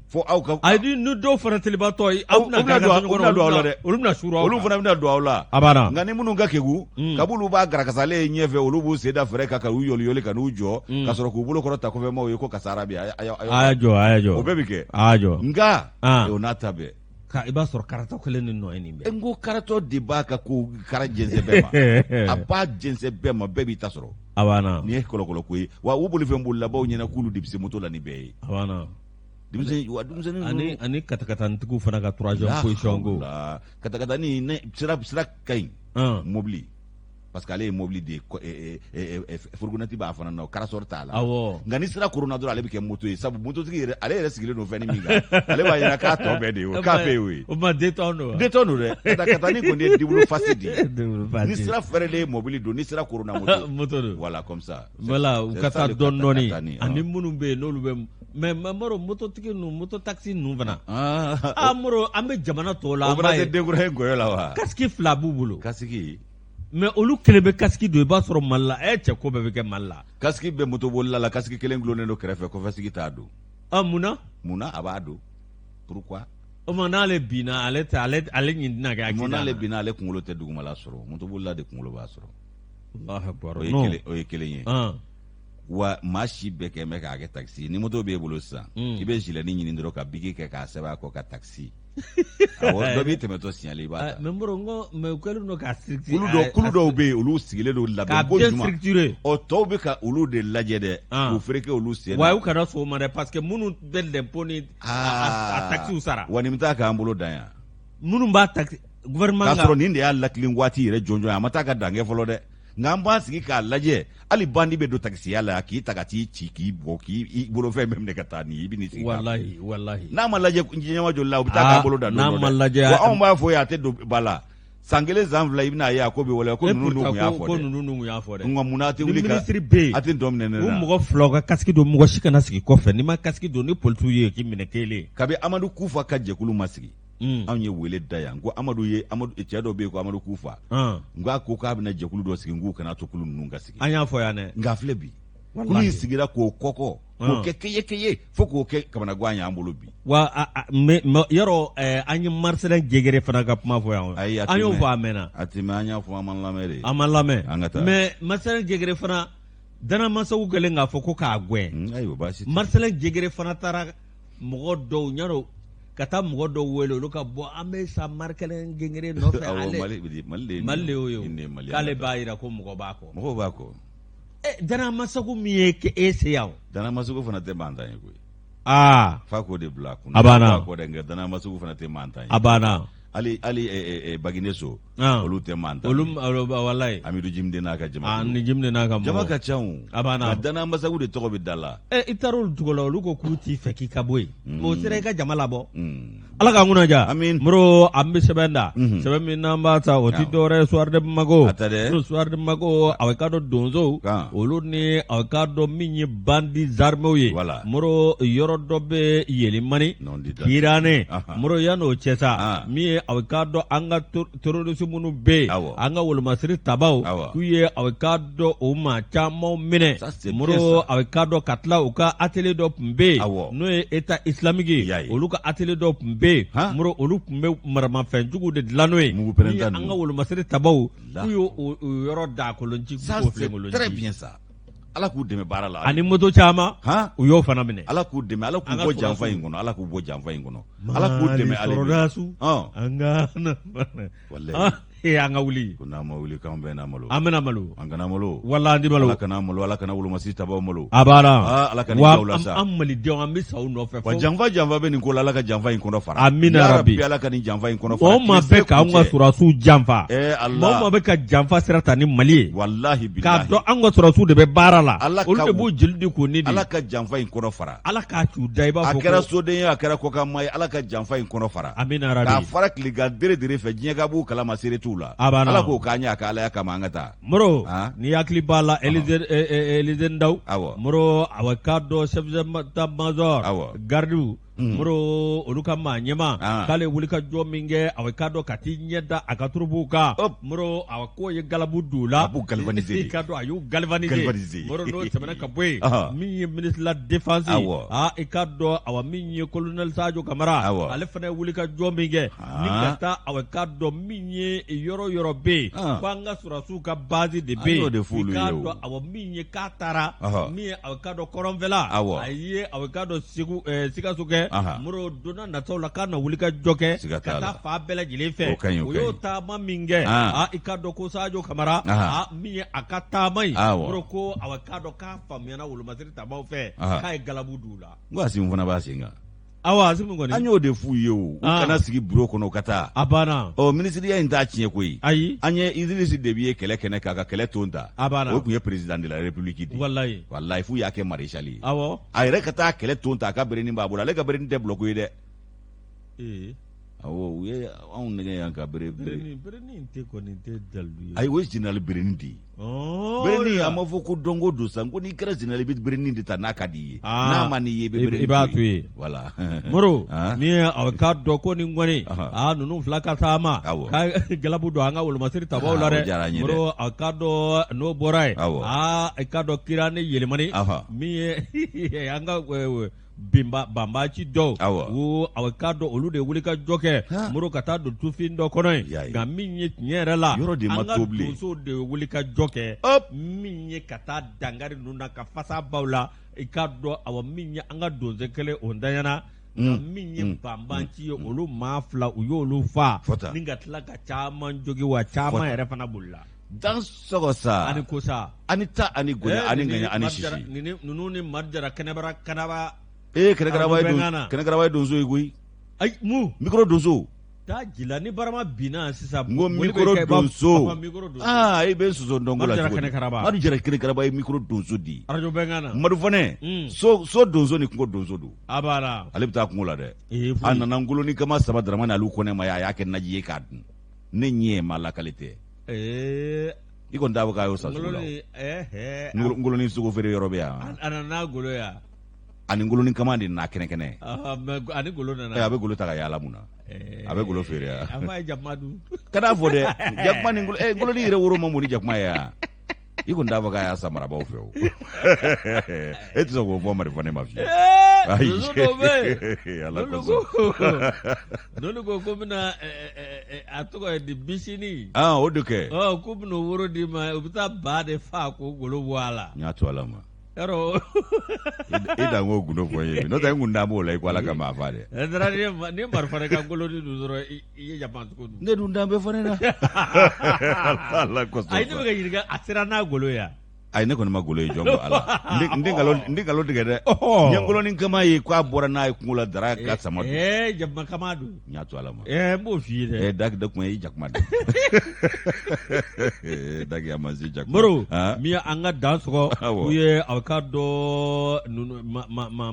Fo aw ka. Ayi, ni dɔw fana telibatɔ ye, aw bɛna don aw la dɛ. Olu bɛna suuru aw Olu fana bɛna don aw la. A banna. Nka ni minnu ka kegun, kab'olu b'a garakasalen ye ɲɛfɛ, olu b'u sen da fɛrɛ kan ka u yɔli yɔli ka n'u jɔ, ka sɔrɔ k'u bolo kɔrɔta kɔfɛmaw ye ko kasara bɛ yen. A y'a jɔ, a y'a jɔ. O bɛɛ bɛ kɛ. A y'a jɔ. Nka o n'a ta bɛɛ. Ka i b'a sɔrɔ karatɔ kelen ni nɔ ye nin bɛɛ. N ko karatɔ de b'a ka ko kara jɛnsɛn bɛɛ ma. A b'a jɛnsɛn bɛɛ ma, bɛɛ b'i ta sɔrɔ. A banna. Nin ye kɔlɔkɔlɔ ko ye wa. U bolifɛn bolilabaw ɲɛna k'olu de bɛ se moto la ni bɛɛ ye. A banna. Denmisɛnnin wa, denmisɛnnin ani katakatanitigiw fana ka troisième position ko. Katakatani ne sira sira ka ɲi. Mobili, parce que ale ye mobili de ye, fourgonnette b'a fana na, karasɔrɔ t'a la. Nka ni sira koronna dɔrɔn, ale bɛ kɛ moto ye, sabu mototigi yɛrɛ, ale yɛrɛ sigilen don fɛn min kan, ale b'a ɲɛna k'a tɔ bɛɛ de ye o, k'a bɛɛ y'o ye. O ma deux temps don. Deux temps don dɛ. Katakatani kɔni ye double face de ye. Ni sira fɛrɛlen ye mobili don, ni sira koronna, moto. Moto don. Voilà, comme ça. Voilà, u ka taa dɔɔni dɔɔni, ani minnu bɛ yen n'olu bɛ, mais Moro, mototigi ninnu, moto taxi ninnu fana. Ah Moro, an bɛ jamana tɔw la. O fana tɛ denkura ye nkɔyɔ la wa? Casque fila b'u bolo. Casque. Mais olu kelen bɛ casque don, i b'a sɔrɔ Mali la, ɛ cɛ, ko bɛɛ bɛ kɛ Mali la. Casque bɛ motobolila la, casque kelen gulonnen don kɛrɛfɛ, kɔfɛsigi t'a don. Ah, mun na? Mun na a b'a don? Pourquoi? O ma n'ale binna, ale tɛ ale ale ɲin tɛna kɛ accident. Mun n'ale binna, ale kunkolo tɛ dugumala sɔrɔ, motobolila de kunkolo b'a sɔrɔ. Allahu akbar. O ye kelen ye. Wa maa si bɛɛ kɛ bɛ k'a kɛ taxi. Ni moto b'e bolo sisan, i bɛ gilet ɲini dɔrɔn ka bic kɛ k'a sɛbɛn a kɔ ka taxi. Awɔ, dɔ b'i tɛmɛtɔ signalé, i b'a ta. Mais Moro, n ko mais u kɛlen don k'a structuré. Kulu dɔw bɛ yen, olu sigilen don labɛn ko ɲuman. Structuré. Ɔ, tɔw bɛ ka olu de lajɛ dɛ, k'u fereke olu sen na. Wa u kana sɔn o ma dɛ, parce que minnu bɛ l'impôt ni a taxes sara. Wa nin bɛ taa k'an bolo dan yan. Minnu b'a taxe gouvernement k'a sɔrɔ nin de y'a latilen waati yɛrɛ jɔnjɔn ye, a ma taa ka dan kɛ fɔlɔ dɛ. Nka an b'an sigi k'a lajɛ, hali bandi bɛ don takisiya la k'i ta ka t'i ci, k'i bɔ, k'i bolofɛn bɛɛ minɛ ka taa ni i bɛ n'i sigi. San kelen san fila i bɛna a ye a ko bɛ waleya ko ninnu dun tun y'a fɔ ko ninnu dun tun y'a fɔ dɛ nka munna a tɛ wuli ka minisiri bɛ yen a tɛ dɔ minɛ ne la u mɔgɔ fila ka kasiki don mɔgɔ si kana sigi kɔfɛ n'i ma kasiki don ni polisiw ye k'i minɛ kelen kabi Amadu Kufa ka jɛkulu ma sigi anw ye wele da yan ko Amadu ye Amadu cɛ dɔ bɛ yen ko Amadu Kufa n k'a ko k'a bɛna jɛkulu dɔ sigi n k'u kana to kulu ninnu ka sigi an y'a fɔ yan dɛ nka filɛ bi kulu in sigira k'o kɔkɔ k'o kɛ keye keye fo k'o kɛ kamanagan y'an bolo bi wa yɔrɔ an ye Marcelin Jegere fana ka kuma fɔ yan ayi an y'o fɔ a mɛnna a tɛ mɛn an y'a fɔ an ma lamɛn de an ma lamɛn an ka taa mais Marcelin Jegere fana Dana Masagu kɛlen k'a fɔ ko k'a gɛn ayiwa baasi tɛ Marcelin Jegere fana taara mɔgɔ dɔw ɲarɔ ka taa mɔgɔ dɔw wele olu ka bɔ an bɛ sa Marcelin Jegere nɔfɛ ale Mali de y'o ye k'ale b'a jira ko mɔgɔ b'a kɔ mɔgɔw b'a kɔ Dana Masagu min ye e se yan Dana Masagu fana tɛ mantan ye koyi aa fa k'o de bila kun a banna kɔ dɛ nka Dana Masagu fana tɛ mantan ye a banna hali hali Bagineso olu tɛ mantan olu walayi Amidu Jimde n'a ka jama ni Jimde n'a ka jama ka ca o a banna nka Dana Masagu de tɔgɔ bɛ da la i taara olu cogo la olu ko k'u t'i fɛ k'i ka bɔ yen o sera i ka jama labɔ Ala k'an kunna diya Amin. Moro an bɛ sɛbɛn da sɛbɛn min n'an b'a ta o tɛ dɔwɛrɛ ye Soir de Bamako A ta dɛ. Soir de Bamako a k'a dɔn donsow Kan. olu ni a k'a dɔn min ye bandits armés ye Voilà. Moro yɔrɔ dɔ bɛ Yelimani Non dit Kirane Ahan. Moro yan'o cɛ sa Ah. min ye a k'a dɔn an ka terroriste minnu bɛ yen Awɔ. an ka wolomasiri tabaw Awɔ. k'u ye a k'a dɔn o maa caman minɛ Ça, c'est bien Moro ça. a k'a dɔn ka tila u ka atelier dɔ tun bɛ yen Awɔ. n'o ye État islamique ye Y'a ye. olu ka atelier dɔ tun bɛ yen Han? Moro olu tun bɛ maramafɛnjugu de dilan n'o ye Mugu pɛrɛnta Min ye an ninnu. ka wolomasiri tabaw La. k'u y'o o yɔrɔ da kolonci Ça, k'o c'est filenkolonci. très bien ça Ala k'u dɛmɛ baara la ani moto caman Han? u y'o fana minɛ Ala k'u dɛmɛ Ala k'u An ka bɔ janfa sɔrɔdasiw. in kɔnɔ Ala k'u bɔ janfa in kɔnɔ Ala k'u dɛmɛ Mali sɔrɔdasiw Ɔn. an ka Walayi. Ah, ee an ka wuli ko n'an ma wuli k'an bɛɛ na malo an bɛna malo an kana malo wala an ti malo Ala kana malo Ala kana wolomasiri tabaw malo a banna Ah, Ala ka nin wa jaw la sa. an malidenw an bɛ sa u nɔfɛ wa janfa janfa bɛ nin ko la Ala ka janfa in kɔnɔ fara Amina Ya rabi. Rabbi Ala ka nin janfa in kɔnɔ fara maa o maa Tile bɛ k'anw ka se kun cɛ. sɔrɔdasiw janfa Eh, Allah. maa o maa bɛ ka janfa sira ta ni Mali ye walahi bilahi k'a dɔn an ka sɔrɔdasiw de bɛ baara la Ala olu ka de b'u jeli di k'u ni di Ala ka janfa in kɔnɔ fara Ala k'a c'u da i b'a a fɔ kɛra ko soden ye a kɛra kɔkanmaa ye Ala ka janfa in kɔnɔ fara amina k'a rabi fara tilegan dere dere fɛ diɲɛ ka b'u kalama seere t'u la A banna. Ala k'o k'an ye a ka Alaya kama an ka taa Moro Ah. n'i hakili b'a la Elize Elize Ndaw Awɔ. Moro a k'a dɔn chef d'état-major Awɔ. gardiw Moro olu ka maa ɲɛmaa Ah. k'ale wuli ka jɔ min kɛ a k'a dɔn ka t'i ɲɛ da a ka turupuw kan Hop. Moro a k'o ye galabu don u la A b'u galvaniser de. i k'a dɔn a y'u galvaniser Galvaniser. Moro n'o tɛmɛna ka bɔ yen Aha. min ye ministre de la défense ye Awɔ. aa i k'a dɔn awa min ye colonel Sadio Kamara Awɔ. ale fana ye wuli ka jɔ min kɛ ni Ah. ka taa awa k'a dɔn min ye yɔrɔ yɔrɔ bɛ yen Ah. ko an ka sɔrɔdasiw ka base de bɛ An y'o yen de f'olu i k'a ye o. dɔn awa min ye k'a taara Ɔhɔ. min ye awa k'a dɔn kɔrɔnfɛla Awɔ. a ye awa k'a dɔn Segu Sikaso kɛ Aha. Moro donna nataw la k'a na wuli ka jɔ kɛ Siga t'a ka la. taa fan bɛɛ lajɛlen fɛ O ka ɲi, o o ka y'o ɲi. taama min kɛ Ah. aa i k'a dɔn ko Sadio Kamara Aha. aa min ye a ka taama in Awɔ. Moro ko awa k'a dɔn k'a faamuyana wolomasiri tabaw fɛ Aha. k'a ye galabu d'u la n ko Asimi fana b'a sen kan awa Asimi kɔni an y'o de f'u ye o u Ah. kana sigi bureau kɔnɔ u ka taa a banna ɔ minisiriya in t'a tiɲɛ koyi ayi an ye Idrisi Debi ye kɛlɛ kɛnɛ k'a ka kɛlɛ ton ta A banna. o tun ye président de la république de ye walayi walayi f'u y'a kɛ maréchal ye awɔ a yɛrɛ ka taa kɛlɛ ton ta a ka berenin b'a bolo ale ka berenin tɛ bulɔku ye dɛ ee awɔ u ye anw nɛgɛ yan ka bere bere berenin berenin tɛ kɔni tɛ dalilu ye ayi o ye général berenin de ye Ɔɔ, berenin la. a ma fɔ ko dɔnko don sa ko n'i kɛra général i bɛ berenin de ta n'a ka di i ye Ah. n'a man di i ye i bɛ I- berenin i b'a to yen. voilà Moro Ah. min ye a k'a dɔn ko nin kɔni Aha. aa ninnu fila ka taama Awɔ. ka galabu don an ka wolomasiri tabaw la Ah, dɛ o diyara an ye dɛ. Moro a k'a dɔn n'o bɔra yen Awɔ. aa i k'a dɔn kira ni yelimani Aha. min ye an ka binba banbaci dɔw Awɔ. o a k'a dɔn olu de wuli ka jɔ kɛ Ha. Moro ka taa don tufin dɔ kɔnɔ Y'a yen ye. nka min ye tiɲɛ yɛrɛ la Yɔrɔ de ma an ka to bilen. donsow de wuli ka jɔ kɛ Hop. min ye ka taa dankari ninnu na ka fasa baw la i k'a dɔn awa min ye an ka donso kelen o ntanyana nka min ye banbanci ye olu maa fila u y'olu fa Fɔta. ni ka tila ka caman jogi wa caman yɛrɛ fana bolila dan sɔgɔ sa ani ko sa ani ta ani gonya Eh, ani ninnu ŋaɲa ni ani Madu Jara- sisi ninnu ninnu ni Madu Jara kɛnɛbara kanaba ee kɛnɛkaraba ye Arajo don bɛnkan na. kɛnɛkaraba ye donso ye koyi ayi mu micro donso taa jila ni barama binna sisan n ko boli bɛ micro kɛ i b'a- donso Ɔhɔ, micro donso aa i bɛ soso dɔnko Madu la Jara cogo di Kɛnɛkaraba. Madu Jara kɛnɛkaraba ye micro donso de ye arajo bɛnkan na Madu fana so so donso ni kungo donso don a b'a la ale bɛ taa kungo la dɛ Ee, a foyi. nana ngoloni kama saba Dramani Aliu Kɔnɛ ma ye a y'a kɛ naji ye k'a dun Ne ɲɛ ye ma lakali tɛ. I kɔni t'a fɔ k'a y'o san sugu la. Ngolonin sogo feere yɔrɔ bɛ yan. A nana n'a golo yan. Ani ngolonin kaman de nana kɛnɛ kɛnɛ. Ani golo nana. A bɛ golo ta ka yaala mun na? A bɛ golo feere yan. A f'a ye jakuma dun. Kan'a fɔ dɛ, jakuma ni ngolonin yɛrɛ woro man bon ni jakuma ye yan. I kɔni t'a fɔ k'a y'a san marabaaw fɛ o. E tɛ sɔn k'o fɔ marifa ne ma fiyewu. Ayi. Ala kosɔn. N'olu ko k'u bɛna a tɔgɔ ye di bisini. Ah, o de kɛ. Ɔ k'u bɛna o woro d'i ma, u bɛ taa ba de faa k'o golo bɔ a la. N y'a to Ala ma. Yarɔ. I dan k'o gundo fɔ n ye n'o tɛ n kun da b'o la i ko Ala ka maa fa dɛ. Ni marifa ka ngolonin dun dɔrɔn i ye jakuma sogo dun. Ne dun dan bɛ fɔ ne na. Ala kosɔn. Ayi ne bɛ ka ɲininka a sera n'a golo ye wa? Ayi ne kɔni ma golo ye jɔn ko Ala. N tɛ nkalon tigɛ dɛ. N ye ngolonin kaman ye k'a bɔra n'a ye kungo la Dara ka sama dun. Ɛɛ jakuma kaman dun. N y'a to Ala ma. Ɛɛ n b'o f'i ye dɛ. Ɛɛ daki da kun ye i jakuma dun. Daki a ma se jakuma. Moro min ye an ka dan sɔgɔ u ye aw ka dɔn ninnu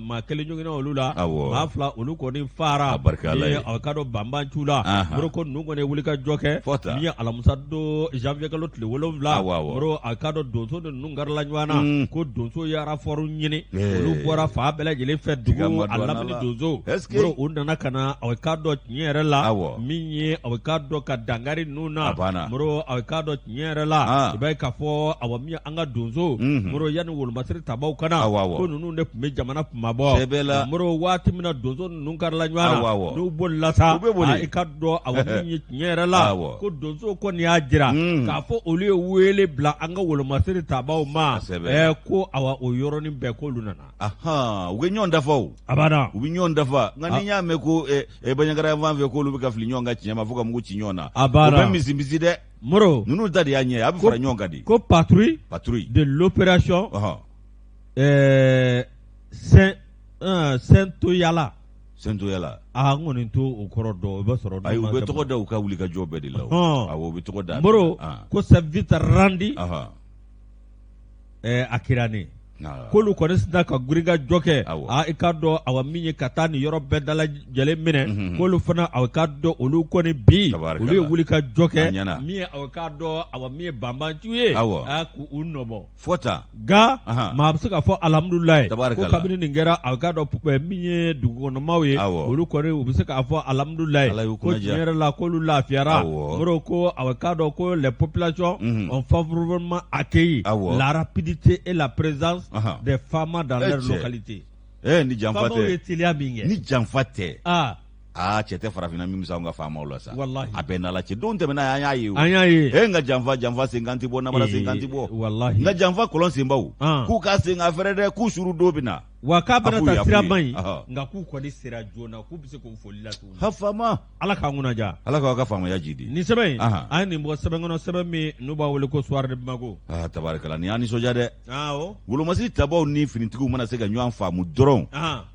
maa kelen joginna olu la. Awɔ. Maa fila olu kɔni faara. A barika Ala ye. Aw ka dɔn banbaanciw la. Moro ko ninnu kɔni ye wulikajɔ kɛ. Fɔ tan. Min ye alamisa don janvier kalo tile 7. Awɔ awɔ. Moro aw ka dɔn donso ni ninnu karila ɲɔgɔn na. Ko donso ye renfort ɲini. Olu bɔra fan bɛɛ lajɛlen fɛ dugu a lamini donso. Est-ce que. Moro u nana ka na aw ka dɔn tiɲɛ yɛrɛ la. Awɔ. Min ye aw ka dɔn ka dankari ninnu na. A banna. Moro aw ka dɔn tiɲɛ yɛrɛ la. I b'a ye k'a fɔ awa min ye an ka donso. Moro yanni wolomasiri tabaw ka na. Awɔ awɔ. Ko ninnu de tun bɛ jamana kunmabɔ. Sɛbɛ la. Moro waati min na donso ninnu karila ɲɔgɔn na. Awɔ awɔ. N'u bolila sa. U bɛ boli. I ka dɔn awa min ye tiɲɛ yɛrɛ la. Awɔ. Ko donso kɔni y'a jira. K'a fɔ olu ye wele bila an ka wolomasiri tabaw ma. Sɛbɛ. Ɛɛ ko awa o yɔrɔnin bɛɛ k'olu nana. Ahan u bɛ ɲɔgɔn dafa o. A banna. U bɛ ɲɔgɔn dafa nka n'i y'a mɛn ko Banjagara yan fan fɛ k'olu bɛ ka fili ɲɔgɔn kan tiɲɛ ma fo ka mugu ci ɲɔgɔn na. A banna. O bɛ misi dɛ. Moro. Ninnu ta de y'a ɲɛ a bɛ fara ɲɔgɔn kan de. Ko patrouille. Patrouille. De l'opération. Ɔhɔn. Ɛɛ Saint-Toyala. Saint-Toyala. Aa n kɔni t'o o kɔrɔ dɔn o bɛ sɔrɔ. Ayi u bɛ tɔgɔ da u ka wulikajɔ bɛɛ de la o. Awɔ u bɛ tɔgɔ da. Moro ko c'est vite rendu. Ɔhɔn. A Kirane k'olu kɔni sinna ka girinkajɔ kɛ aa i k'a dɔn awa min ye ka taa nin yɔrɔ bɛɛ dalajɛlen minɛ k'olu fana aw k'a dɔn olu kɔni bi olu ye wulikajɔ kɛ min ye aw k'a dɔn awa min ye banbaanciw ye k'u nɔbɔ fɔ tan nka maa bɛ se k'a fɔ alihamudulilayi ko kabini nin kɛra aw k'a dɔn min ye dugukɔnɔmaaw ye olu kɔni u bɛ se k'a fɔ alihamudulilayi ko tiɲɛ yɛrɛ la k'olu lafiyara Moro ko aw k'a dɔn ko les populations ont favorablement accueilli la rapidité et la présence des FAMa dans leur localité. Ni janfa tɛ. FAMaw ye teliya min kɛ. Ni janfa tɛ. Aa cɛ tɛ farafinna min bɛ se anw ka faamaw la sa. Walahi. A bɛɛ n'Ala cɛ don tɛmɛna an y'a ye o. An y'a ye. Nka janfa janfa senkan tɛ bɔ namara senkan tɛ bɔ. Walahi. Nka janfa kɔlɔn senbaw. K'u ka sen ka fɛrɛ dɛ k'u suru don bɛ na. Wa k'a bɛna ta sira man ɲi nka k'u kɔni sera joona k'u bɛ se k'u foli lase u ma. Ha faama. Ala k'an kunna diya. Ala k'aw ka faamaya jidi. Nin sɛbɛn in an ye nin bɔ sɛbɛn kɔnɔ sɛbɛn min n'u b'a wele ko Soir de Bamako. Aa tabarikala nin y'an nisɔndiya dɛ. Awɔ. Wolomasiri tabaw ni finitigiw mana se ka ɲɔgɔn faamu dɔrɔn.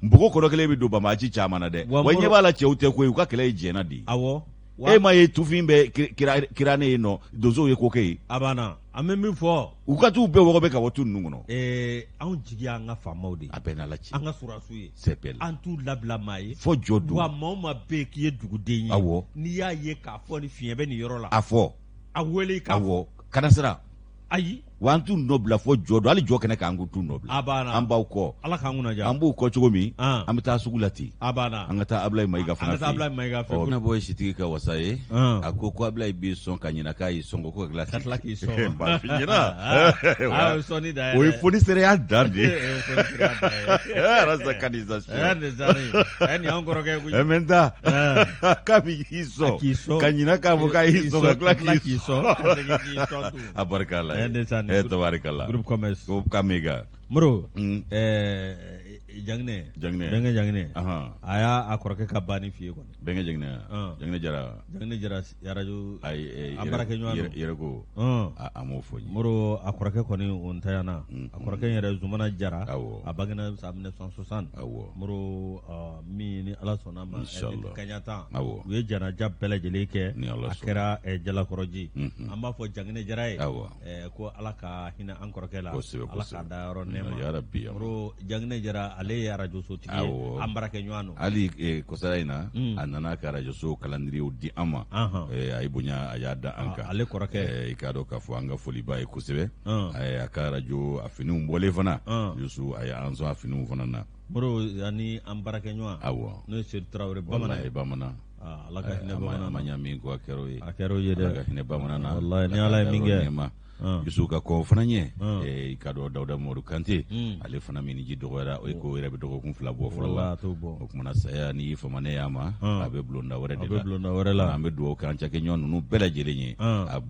Npogo kɔrɔ kelen bɛ don banbaanci caman na dɛ. Wa ɲɛ b'a la cɛw tɛ koyi u ka kɛlɛ ye jɛnna de ye. Awɔ. E ma ye tufin bɛ Kirane yen nɔ donsow ye ko kɛ yen. A banna an bɛ min fɔ. U ka t'u bɛɛ wɔgɔbɛ ka bɔ tu ninnu kɔnɔ. Ee anw jigi y'an ka faamaw de ye. A bɛɛ n'Ala cɛ. An ka sɔrɔdasiw ye. Sɛbɛ la. An t'u labila maa ye. Fo jɔ don. Wa maa o maa bɛ yen k'i ye duguden ye. Awɔ. N'i y'a ye k'a fɔ ni fiɲɛ bɛ nin yɔrɔ la. A fɔ. A wele k'a fɔ. Awɔ kana siran. Ayi. Wa an t'u nɔ bila fo jɔ don hali jɔ kɛnɛ kan an t'u nɔ bila. A banna. An b'aw kɔ. Ala k'an kunna diya. An b'u kɔ cogo min. An bɛ taa sugu la ten. A banna. An ka taa Abulayi Mayiga fana fɛ yen. An ka taa Abulayi Mayiga fɛ yen. Ɔ bɛna bɔ ye sitigi ka wasa ye. A ko ko Abulayi b'i sɔn ka ɲinɛ k'a y'i sɔn kɔ ko ka tila k'i sɔn. B'a f'i ɲɛna. Aa o ye sɔnni dan ye O ye dɛ. fonisereya dan de ye. O ye fonisereya dan ye. Rasacanisation. Ɛ nin y'anw kɔrɔkɛ ye koyi. Ɛ mɛ n ta. K'a b'i sɔn. K'i sɔn. Ka ɲinɛ k'a fɔ k'a y'i sɔn ka tila k'i sɔn. Ka segin k'i sɔn tun. A barika la Eh, ndeysaan. eh tabarikala Groupe commerce. ko kamega Moro. Jaginɛ. Jaginɛ. Bɛnkɛ Jaginɛ. Ahan. A y'a a kɔrɔkɛ ka banni f'i ye kɔni. Bɛnkɛ Jaginɛ Jaginɛ Jara. Jaginɛ Jara arajo. Ayi an baarakɛɲɔgɔn don. Yɛrɛ ko. A m'o fɔ n ye. Moro a kɔrɔkɛ kɔni o ntanyana. A kɔrɔkɛ in yɛrɛ Zumana Jara. Awɔ. A bangena san 1960. Awɔ. Moro min ni Ala sɔnna a ma. Inchallah. Kaɲa tan. Awɔ. U ye janaja bɛɛ lajɛlen kɛ. Ni Ala A sɔnna. kɛra Jalakɔrɔji. An b'a fɔ Jaginɛ Jara ye. Awɔ. Ko Ala ka hinɛ an kɔrɔkɛ la. Kosɛbɛ, Ala kosɛbɛ. k'a da yɔrɔ Ni nɛɛma. Ya rabbi. Moro Janginɛ Jara, ale ye arajosotigi ye, an baarakɛɲɔgɔn don. Hali kɔsara in na, a nana ka arajoso calendrier di an ma. A ye bonya, a y'a da an kan. Ale kɔrɔkɛ. I k'a dɔn k'a fɔ an ka foli b'a ye kosɛbɛ. A ka arajo a finiw bɔlen fana, Yusu, a ye an sɔn a finiw fana na. Moro, ani an baarakɛɲɔgɔn. N'o ye Sedu Tarawele Bamanan ye. Bamanan. Ala ka hinɛ bamanan. A ma ɲa min kɔ, a kɛra o ye. A kɛra o ye dɛ. Ala ka hinɛ bamanan na. Walahi, ni Ala ye min kɛ. Yusu ka kɔ fana ɲɛ, i k'a dɔn Dawuda Mamadu Kante, ale fana minniji dɔgɔyara. O ye ko yɛrɛ bɛ dɔgɔkun 2 bɔ fɔlɔ la. O kumana, saya n'i y'i fama ne y'a ma, a bɛ bulonda wɛrɛ de la. An bɛ dugawu k'an cakɛɲɔgɔn ninnu bɛɛ lajɛlen ye, a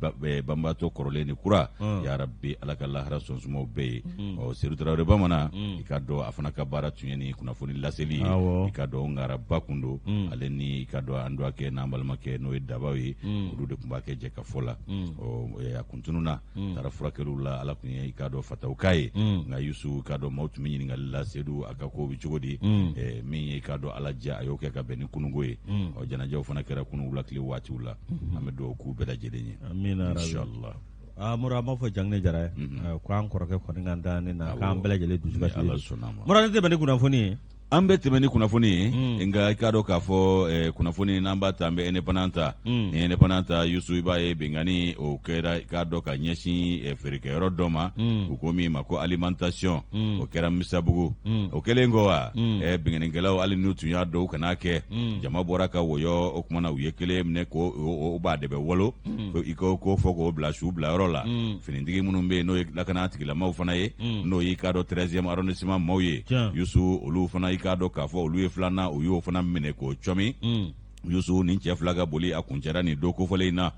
banbaatɔ kɔrɔlen ni kura. Ya rabbi, Ala ka lahara sɔn sumaw bɛɛ ye. Ɔ, Sedu Tarawele Bamanan, i k'a dɔn a fana ka baara tun ye ni kunnafoni laseli ye. I k'a dɔn ŋaraba kun don. Ale ni, i k'a dɔn, an dɔgɔkɛ n'an balimakɛ, n'o ye Dabaw ye, olu de tun b'a kɛ jɛ ka fɔ la. Ɔ, a kun tununna, taara furakɛliw la. Ala tun ye, i k'a dɔn, fataw k'a ye. Nka Yusu, i k'a dɔn, maaw tun bɛ ɲininkali la, Sedu a ka ko bɛ cogo di? Min ye, i k'a dɔn, Ala diya, a y'o kɛ ka bɛn ni kununko ye. Ɔ, janajaw fana kɛra kunun wula tile waatiw la. An bɛ dugawu k'u bɛɛ lajɛlen ye. Amina. Inshallah. Aa Moro, an b'a fɔ Janginɛ Jara ye k'an kɔrɔkɛ kɔni ka da ne na, k'an bɛɛ lajɛlen dusu kasi. Ala sɔnna ma. Moro, an tɛ tɛmɛ ni kunnafoni ye. An bɛ tɛmɛ ni kunnafoni ye, nka i k'a dɔn k'a fɔ kunnafoni n'an b'a ta, an bɛ Indépendant ta. Ni Indépendant ta, Yusu, i b'a ye binkanni o kɛra, i k'a dɔn, ka ɲɛsin feerekɛyɔrɔ dɔ ma, u ko min ma ko alimentation. O kɛra Misabugu. O kɛlen kɔ wa, binkannikɛlaw, hali n'u tun y'a dɔn u kan'a kɛ, jama bɔra ka wɔyɔ. O tuma na, u ye kelen minɛ ko o b'a de bɛ walo i ko ko fɔ k'o bila su bilayɔrɔ la. Finitigi minnu bɛ yen, n'o ye lakana tigilamaw fana ye, n'o y'i k'a dɔn 13e arrondissement maaw ye, Yusu, olu fana, i k'a dɔn k'a fɔ olu ye filanan, u y'o fana minɛ k'o cɔmi. Yusu, nin cɛ fila ka boli a kuncɛra nin don kofɔlen in na.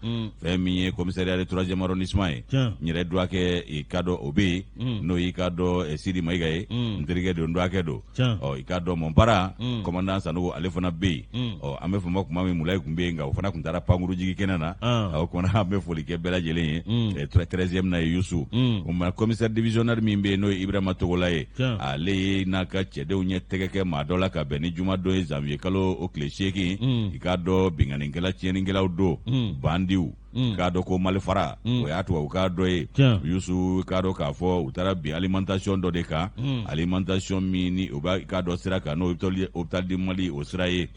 Fɛn min ye commissariat de 3e arrondissement ye, n yɛrɛ dɔgɔkɛ, i k'a dɔn, o bɛ yen, n'o y'i k'a dɔn Sidi Mayiga ye, n terikɛ don, n dɔgɔkɛ don. Ɔ, i k'a dɔn, Mɔnpara commandant Sanogo, ale fana bɛ yen. Ɔ, an bɛ fama kuma min, Mulayi tun bɛ yen, nka o fana tun taara pankuru jigi kɛnɛ na. O kumana, an bɛ foli kɛ bɛɛ lajɛlen ye 13e na ye. Yusu, o ma, commissaire divisionnaire min bɛ yen, n'o ye Ibrahima Togola ye, ale ye n'a ka cɛdenw ye tɛgɛ kɛ maa dɔ la ka bɛn ni jumadon ye, janvier kalo o tile 8. I k'a dɔn, binkannikɛla, tiɲɛnikɛlaw don, bandiw, k'a dɔn ko malifara, o y'a tubabukan dɔ ye. Yusu, k'a dɔn k'a fɔ u taara bin alimentation dɔ de kan, alimentation min ni o b'a, k'a dɔn, sira kan, n'o hôpital du Mali o sira ye,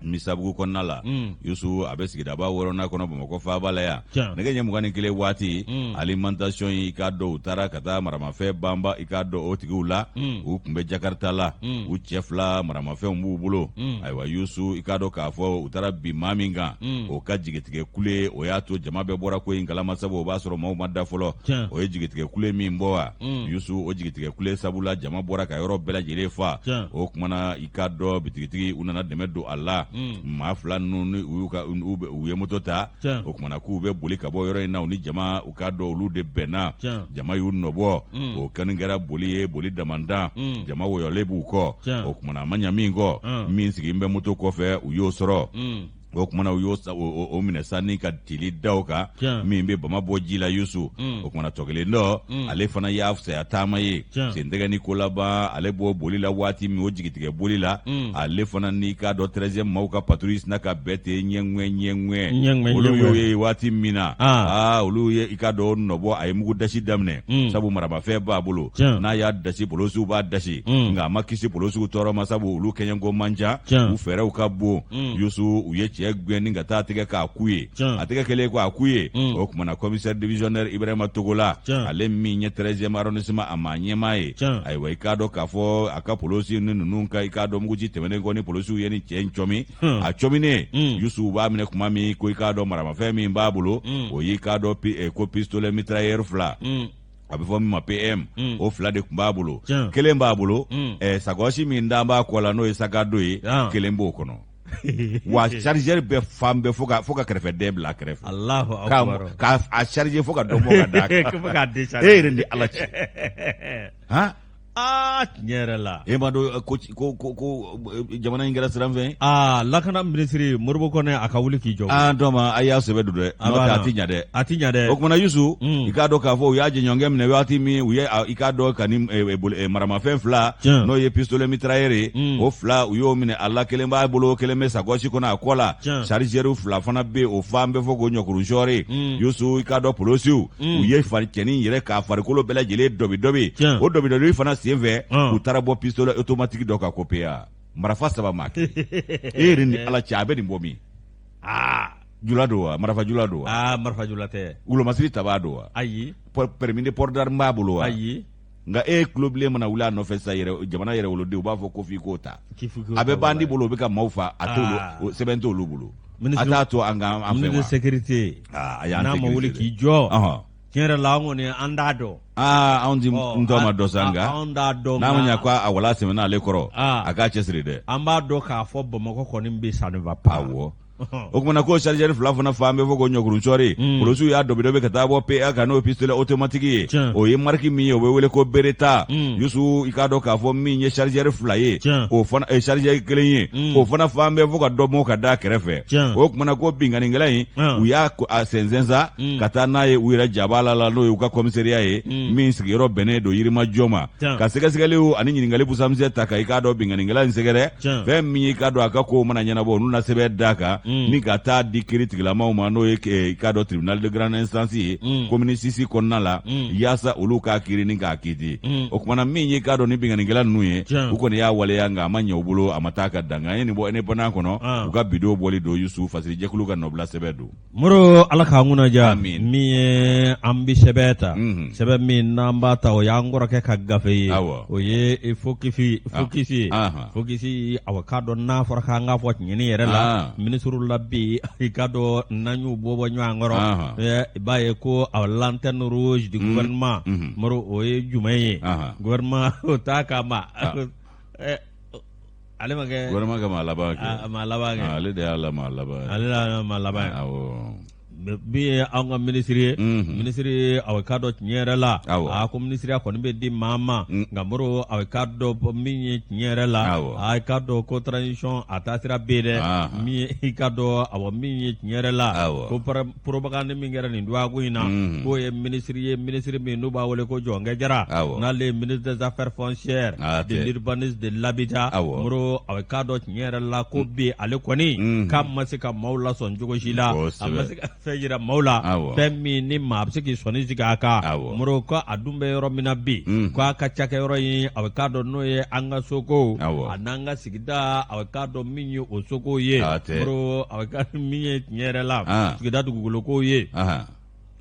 Misabugu kɔnɔna la. Yusu, a bɛ sigidaba wɔɔrɔnan kɔnɔ, Bamakɔ faaba la yan. Nɛgɛ ɲɛ 21 waati, alimentation yi, i k'a dɔn, u taara ka taa maramafɛn banba, i k'a dɔn, o tigiw la. U tun bɛ Jakarta la, u cɛ fila, maramafɛnw b'u bolo. Ayiwa Yusu, i k'a dɔn k'a fɔ u taara bin maa min kan, o ka jigitigɛ kule, o y'a to jama bɛɛ bɔra ko in kalama, sabu o b'a sɔrɔ maaw ma da fɔlɔ. O ye jigitigɛ kule min bɔ wa, Yusu, o jigitigɛ kule sabula jama bɔra ka yɔrɔ bɛɛ lajɛlen fa. O kumana, i k'a dɔn, bitigitigi, u nana dɛmɛ don a la. Maa fila ninnu ni u y'u ka u ye moto ta, o kumana k'u bɛ boli ka bɔ yɔrɔ in na, u ni jama, u k'a dɔn, olu de bɛnna. Jama y'u nɔbɔ. O kɔni kɛra boli ye, boli damandan. Jama wɔyɔlen b'u kɔ. O kumana, a ma ɲa min kɔ, min sigilen bɛ moto kɔfɛ, u y'o sɔrɔ. O kumana, u y'o o minɛ sa ni ka tili da o kan min bɛ bama bɔ ji la. Yusu, o kumana, tɔ kelen dɔ, ale fana y'a fisaya taama ye, sentɛgɛ ni ko laban. Ale bɔ boli la waati min, o jigitigɛ boli la, ale fana n'i k'a dɔn 13e maaw ka patrouille sina ka bɛɛ ten ɲɛŋɛ ɲɛŋɛ. Olu y'o ye waati min na, aa, olu ye, i k'a dɔn, nɔbɔ. A ye mugu dasi daminɛ, sabu maramafɛn b'a bolo. N'a y'a dasi, polosiw b'a dasi, nka a ma kisi polosiw tɔɔrɔ ma, sabu olu kɛɲɛko man ca, u fɛɛrɛw ka bon. Yusu, u ye cɛ gɛn ni ka taa tigɛ k'a ku ye. A tɛgɛ kɛlen ko a ku ye, o kumana, commissaire divisionnaire Ibrahima Togola, ale min ye 13e arrondissement a maa ɲɛmaa ye, ayiwa, i k'a dɔn k'a fɔ a ka polosiw ni ninnu ka, i k'a dɔn, muguci tɛmɛnen kɔ, ni polosiw ye ni cɛ in cɔmi. A cɔminen, Yusu, b'a minɛ kuma min ko, i k'a dɔn, maramafɛn min b'a bolo, o y'i k'a dɔn ko pistolet mitrailleur fila, a bɛ fɔ min ma PM, o fila de tun b'a bolo. Kelen b'a bolo, sacoche min d'an b'a kɔ la, n'o ye sac à dos ye, kelen b'o kɔnɔ wa, chargeur bɛ fan bɛɛ fo ka kɛrɛfɛden bila a kɛrɛfɛ. Allahu akbar. Ka a charger fo ka dɔ bɔ ka d'a kan. E yɛrɛ ni Ala cɛ, han. Aa, tiɲɛ yɛrɛ la. E m'a dɔn ko ko ko ko jamana in kɛra siranfɛn ye. Aa, lakana minisiri Modibo Kɔnɛ, a ka wuli k'i jɔ. Aa, Tɔma, a y'a sɛbɛ don dɛ, n'o tɛ a ti ɲa dɛ. A ti ɲa dɛ. O kumana Yusu, i k'a dɔn k'a fɔ u y'a jɛɲɔgɔnkɛ minɛ waati min, u ye i k'a dɔn ka ni maramafɛn fila, n'o ye pistolet mitrailleur ye, o fila u y'o minɛ a la, kelen b'a bolo, kelen bɛ sakɔsi kɔnɔ a kɔ la. Chargeur fila fana bɛ yen, o fan bɛ fɔ k'o ɲɔkurun sɔɔri. Yusu, i k'a dɔn polosiw, u ye cɛnin yɛrɛ k'a farikolo bɛɛ lajɛlen dɔbi dɔbi. O dɔbi dɔbi fana senfɛ, u taara bɔ pistolet automatique dɔ kan ko PA marafa saba maa kelen. E yɛrɛ ni Ala cɛ, a bɛ nin bɔ min? Aa, jula don wa? Marafa jula don wa? Aa, marafa jula tɛ. Wolomasiri tabaa don wa? Ayi. Permis de port d'arme b'a bolo wa? Ayi. Nka e tulobilen mana wuli a nɔfɛ sisan yɛrɛ, jamana yɛrɛ woloden, u b'a fɔ ko f'i k'o ta. A bɛ bandi bolo, u bɛ ka maaw fa, a t'olu sɛbɛn t'olu bolo. A t'a to an ka an fɛ wa? Sécurité. A y'an n'a ma wuli k'i jɔ. Tiɲɛ yɛrɛ la, an kɔni an t'a dɔn. Aa, anw ti n tɔ ma dɔn sa, nka anw t'a dɔn. N'a ma ɲɛ ko a wala sɛmɛna ale kɔrɔ, a k'a cɛsiri dɛ. An b'a dɔn k'a fɔ Bamakɔ kɔni bɛ ça ne va pas. Awɔ. O kumana ko chargeur fila fana fan bɛ fɔ ko ɲɔkurun sɔɔri. Polisiw y'a dɔbi dɔbi ka taa bɔ PA kan, n'o ye pistolet automatique ye. O ye marque min ye, o bɛ wele ko Beretta. Yusu, i k'a dɔn k'a fɔ min ye chargeur fila ye, o fana chargeur kelen ye, o fana fan bɛ fɔ ka dɔ mɔ ka da kɛrɛfɛ. O kumana ko binkannikɛla in, u y'a a sɛnsɛn sa ka taa n'a ye u yɛrɛ jaba la, n'o ye u ka commissariat ye min sigiyɔrɔ bɛnnen don Yirimajɔ ma, ka sɛgɛsɛgɛliw ani ɲininkali busamisɛn ta ka i k'a dɔn binkannikɛla in sɛgɛrɛ. Fɛn min i k'a dɔn a ka kow mana ɲɛnabɔ, olu na sɛbɛn d'a kan ni ka taa di kiri tigilamaw ma, n'o ye i k'a dɔn tribunal de grande instance ye commune six kɔnɔna la, yaasa olu k'a kiri ni k'a kiti. O kumana min ye i k'a dɔn ni binkannikɛla ninnu ye, u kɔni y'a waleya, nka a ma ɲɛ u bolo, a ma taa ka dan. An ye nin bɔ Indépendant kɔnɔ, u ka bi don bɔli don. Yusu, fasirijɛkulu ka nɔbila sɛbɛn don. Moro, Ala k'an kunna diya. Min ye an bɛ sɛbɛn ta, sɛbɛn min n'an b'a ta, o y'an kɔrɔkɛ ka gafe ye, o ye Focus Focus ye Focus. Awa, k'a dɔn n'a fɔra k'an k'a fɔ tiɲɛni yɛrɛ la, minisiriw la bi, i k'a dɔn n'an y'u bɔ bɔ ɲɔgɔn kɔrɔ, i b'a ye ko a lanterne rouge du gouvernement, Moro, o ye jumɛn ye? Gouvernement o t'a kama, ale ma kɛ gouvernement ka maa laban kɛ. A maa laban kɛ. Ale de y'a la maa laban ye. Ale y'a maa laban ye. Awɔ. Min ye anw ka minisiri ye, minisiri, aw k'a dɔn tiɲɛ yɛrɛ la, a ko minisiriya kɔni bɛ di maa ma, nka Moro, aw k'a dɔn min ye tiɲɛ yɛrɛ la, a k'a dɔn ko transition a taasira bɛ yen dɛ. Min ye i k'a dɔn, awɔ, min ye tiɲɛ yɛrɛ la, ko propagande min kɛra nin dɔgɔkun in na, k'o ye minisiri ye, minisiri min n'u b'a wele ko Jɔnkɛ Jara, n'ale ye ministre des affaires foncières, de l'urbanisme, de l'habitat. Moro, a k'a dɔn tiɲɛ yɛrɛ la ko bi ale kɔni k'a ma se ka maaw lasɔn cogo si la, a ma se ka fɛn jira maaw la, fɛn min ni maa bɛ se k'i sɔnni sigi a kan. Moro, ko a dun bɛ yɔrɔ min na bi, ko a ka cakɛyɔrɔ in, a k'a dɔn n'o ye an ka soko a n'an ka sigida, a k'a dɔn min ye o soko ye, Moro, a ka min ye tiɲɛ yɛrɛ la sigida dugukolo ye.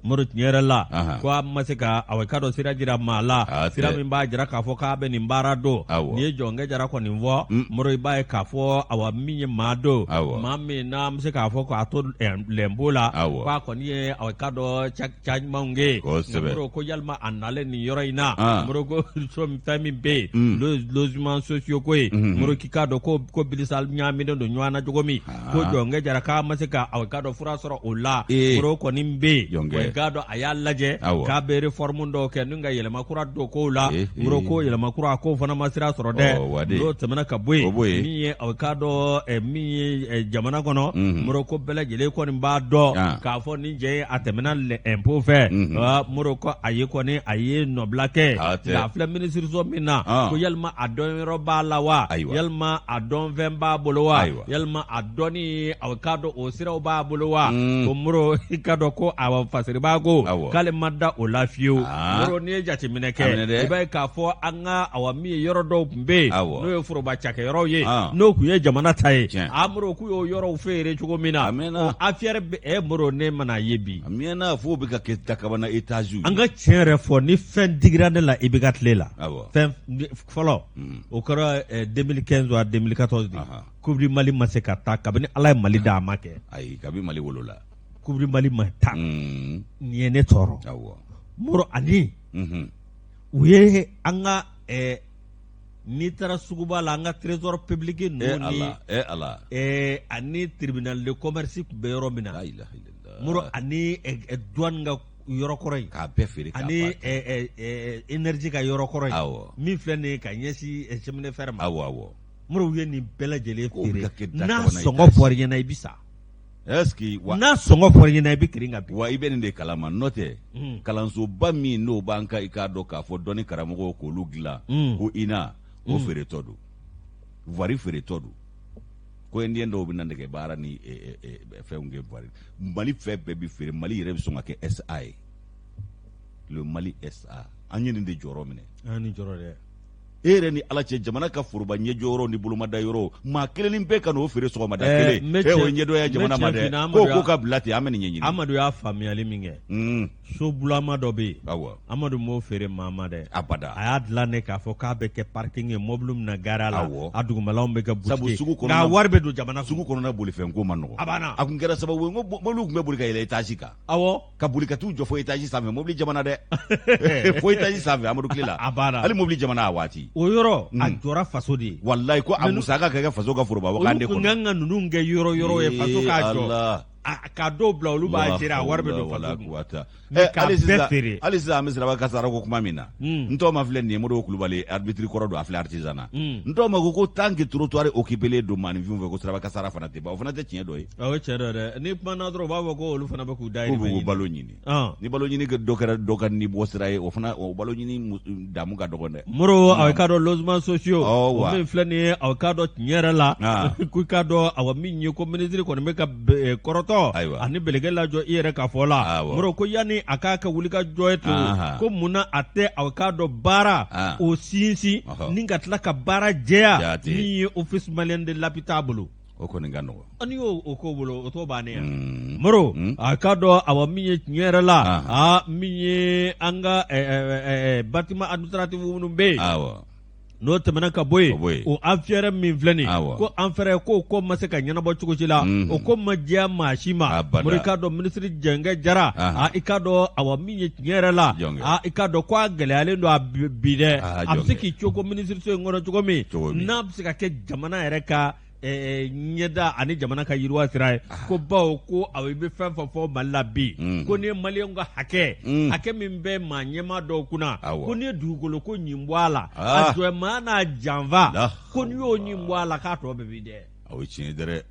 Moro, tiɲɛ yɛrɛ la, ko a ma se ka a k'a dɔn sira jira maa la, sira min b'a jira k'a fɔ k'a bɛ nin baara don. N'i ye Jɔnkɛ Jara kɔni fɔ, Moro, i b'a ye k'a fɔ, awa, min ye maa don, maa min n'an bɛ se k'a fɔ k'a to lɛnpo la, k'a kɔni ye a k'a dɔn ca ɲumanw kɛ. Moro, ko yalima a nalen nin yɔrɔ in na, Moro, ko so fɛn min bɛ yen, logement sociaux ko ye, Moro, k'i k'a dɔn ko bilisa ɲaaminen don ɲɔgɔn na cogo min, ko Jɔnkɛ Jara k'a ma se ka a k'a dɔn fura sɔrɔ o la. Moro kɔni bɛ yen, o k'a dɔn a y'a lajɛ k'a bɛ réforme dɔw kɛ ni ka yɛlɛma kura don kow la. Moro, ko yɛlɛma kura k'o fana ma sira sɔrɔ dɛ. N'o tɛmɛna ka bɔ yen, min ye a k'a dɔn min ye jamana kɔnɔ, Moro, ko bɛɛ lajɛlen kɔni b'a dɔn k'a fɔ nin jɛ ye a tɛmɛna lɛnpo fɛ. Moro, ko a ye kɔni a ye nɔbila kɛ, nka a filɛ minisiriso min na, ko yalima a dɔnyɔrɔ b'a la wa? Yalima a dɔnfɛn b'a bolo wa? Yalima a dɔnni, a k'a dɔn o siraw b'a bolo wa? Ko Moro, i k'a dɔn ko a fasiriba ko k'ale ma da o la fiyewu. Moro, n'i ye jateminɛ kɛ, i b'a ye k'a fɔ an ka, awa, min ye yɔrɔ dɔw tun bɛ yen, n'o ye foroba cakɛyɔrɔw ye, n'o tun ye jamana ta ye, a Moro, k'u y'o yɔrɔw feere cogo min na, o affaire bɛ ɛ. Moro, ne mana ye bi, a mɛnna f'o bɛ ka kɛ dakabana étage. An ka tiɲɛ yɛrɛ fɔ, ni fɛn digira ne la IBK tile la, fɛn fɔlɔ, o kɛra 2015 wa 2014 de. Coupe du Mali ma se ka taa kabini Ala ye Mali da, a ma kɛ. Ayi, kabi Mali wolola. Coupe du Mali ma taa. Nin ye ne tɔɔrɔ. Moro, ani u ye an ka n'i taara suguba la, an ka trésor public ninnu ni Ala ani tribunal de commerce tun bɛ yɔrɔ min na, Moro, ani douane ka yɔrɔ kɔrɔ in k'a bɛɛ feere k'a ani énergie ka yɔrɔ kɔrɔ in awɔ min filɛ nin ye ka ɲɛsin chemin de fer ma awɔ awɔ Moro u ye nin bɛɛ lajɛlen feere n'a sɔngɔ fɔr'i ɲɛna i bɛ sa est-ce que wa n'a sɔngɔ fɔr'i ɲɛna i bɛ kirin ka bin wa i bɛ nin de kalama n'o tɛ kalansoba min n'o b'an ka i k'a dɔn k'a fɔ dɔnni karamɔgɔw k'olu dilan ko INA o feeretɔ don voirie feeretɔ don ko indien dɔw bɛ na nɛgɛ baara ni fɛnw kɛ voirie Mali fɛn bɛɛ bɛ feere Mali yɛrɛ bɛ sɔn ka kɛ SA ye le Mali SA an ye nin de jɔyɔrɔ minɛ an ye nin jɔyɔrɔ dɛ e yɛrɛ ni ala cɛ jamana ka foroba ɲɛjɔyɔrɔ ni bolomada yɔrɔ maa kelennin bɛɛ ka n'o feere sɔgɔmada kelen e o ɲɛdɔnya jamana ma dɛ ko ko ka bila ten an bɛ nin ɲɛɲini Amadu y'a faamuyali min kɛ so bulama dɔ bɛ yen awɔ Amadu m'o feere maa ma dɛ abada a y'a dilan ne k'a fɔ k'a bɛ kɛ parking ye mobili bɛna garer a la awɔ a dugumalaw bɛ kɛ boutique sabu sugu kɔnɔna nka a wari bɛ don jamana sugu kɔnɔna bolifɛn ko man nɔgɔn a banna a kun kɛra sababu ye n ko mɔbiliw tun bɛ boli ka yɛlɛ étage kan awɔ ka boli ka t'u jɔ fo étage sanfɛ mobili jamana dɛ fo étage sanfɛ Amadu tile la a banna hali mobili jamana a waati o yɔrɔ a jɔra faso de ye walayi ko a musaka ka kɛ faso ka foroba wagande kɔnɔ olu kun kan ka ninnu kɛ yɔrɔ yɔrɔ ye faso k'a jɔ ka dɔw bila olu b'a gérer a wari bɛ don faso kun hali sisan hali sisan an bɛ siraba kasara ko kuma min na n tɔgɔma filɛ nin ye Modibo Kulubali arbitre kɔrɔ don a filɛ artisan na n tɔgɔma ko ko tant que trottoir occupé don maaninfinw fɛ ko siraba kasara fana tɛ ban o fana tɛ tiɲɛ dɔ ye o ye tiɲɛ dɔ ye dɛ n'i kumana dɔrɔn u b'a fɔ ko olu fana bɛ k'u dahirimɛ ɲini k'u balo ɲini ni balo ɲini dɔ kɛra dɔ ka ni bɔ sira ye o fana o balo ɲini damu ka dɔgɔn dɛ Moro aw k'a dɔn logement sociaux o min filɛ nin ye aw k'a dɔn tiɲɛ yɛrɛ la k'i k'a dɔn awa min ye ko minisiri kɔni bɛ ka kɔrɔtɔ ani beleke lajɔ i yɛrɛ ka fɔ la Moro ko yanni a k'a kɛ wulikajɔ ye to ko mun na a tɛ aw k'a dɔn baara o sinsin ni ka tila ka baara jɛya min ye office malien de l'habitat bolo o kɔni ka nɔgɔn n'i y'o o ko bolo o t'o bannen yan Moro a k'a dɔn awa min ye tiɲɛ yɛrɛ la aa min ye an ka bâtiment administratif minnu bɛ yen n'o tɛmɛna ka bɔ yen o affaire min filɛ nin ko affaire ko ko ma se ka ɲɛnabɔ cogo si la o ko ma diya maa si ma Moro i k'a dɔn minisiri Jɛnkɛ Jara aa i k'a dɔn awa min ye tiɲɛ yɛrɛ la aa i k'a dɔn ko a gɛlɛyalen don a bi dɛ a bɛ se k'i cogo minisiriso in kɔnɔ cogo min n'a bɛ se ka kɛ jamana yɛrɛ ka ɲɛda ani jamana ka yiriwa sira ye ah. ko bawo ko aw i bɛ fɛn fɛn fɔ mali la bi mm. ko n'i ye maliyɛnw ka hakɛ mm. hakɛ min bɛ maa ɲɛmaa dɔw kunna ko n'i ye dugukolo ko ɲin bɔ a la a ah. jɔmaa n'a janfa ko n'i y'o ɲin bɔ a la k'a tɔ bɛɛ bi dɛ o ye tiɲɛ dɛ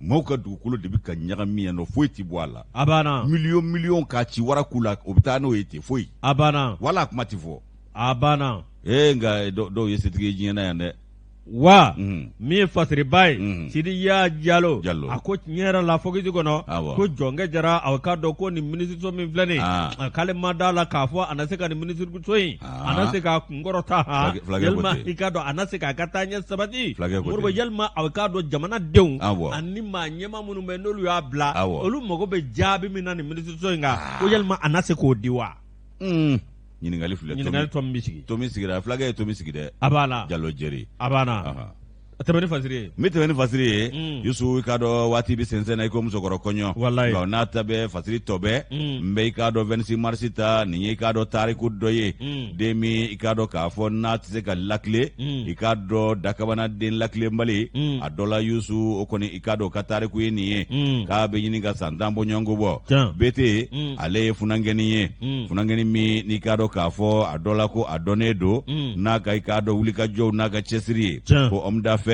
maaw ka dugukolo de bɛ ka ɲagami yan nɔ foyi tɛ bɔ a la a banna miliyɔn miliyɔn k'a ci waraku la o bɛ taa n'o ye ten foyi a banna wala kuma tɛ fɔ a banna ee nka dɔw ye setigi ye diɲɛ na yan dɛ wa min ye fasiriba ye Sidiya Jalo a ko tiɲɛ yɛrɛ la Focus kɔnɔ ko Jɔnkɛ Jara a k'a dɔn ko nin minisiriso min filɛ nin ye k'ale ma d'a la k'a fɔ a na se ka nin minisiriso in a na se k'a kunkɔrɔta yalima i k'a dɔn a na se k'a ka taaɲɛ sabati Moribo yalima a k'a dɔn jamanadenw ani maa ɲɛmaa minnu bɛ n'olu y'a bila olu mago bɛ jaabi min na nin minisiriso in kan ko yalima a na se k'o di wa ɲininkali filɛ ɲininkali tɔ min bɛ sigi tomi sigira fulakɛ ye tomi sigi dɛ a b'a la jalo jeri a banna tɛmɛ ni fasiri ye n bɛ tɛmɛ ni fasiri ye mm. yusu i k'a dɔn waati bɛ sɛnsɛn na i ko musokɔrɔ kɔɲɔ walayi nka n'a ta bɛɛ fasiri tɔ bɛɛ mm. n bɛ i k'a dɔn 26 mars ta nin ye i k'a dɔn tariku dɔ ye mm. den min i k'a dɔn k'a fɔ n'a tɛ se ka lakile i k'a dɔn dakabana den lakilenbali a dɔ la yusu o kɔni i k'a dɔn ka tariku ye nin ye k'a bɛ ɲini ka san 10 bɔɲɔgɔnko bɔ bete ale ye funankɛnin ye mm. funankɛnin min n'i k'a dɔn k'a fɔ a dɔ la ko a dɔnnen don mm. n'a ka i k'a dɔn wulikajɔw n'a ka cɛsiri ye ko homme d'affaires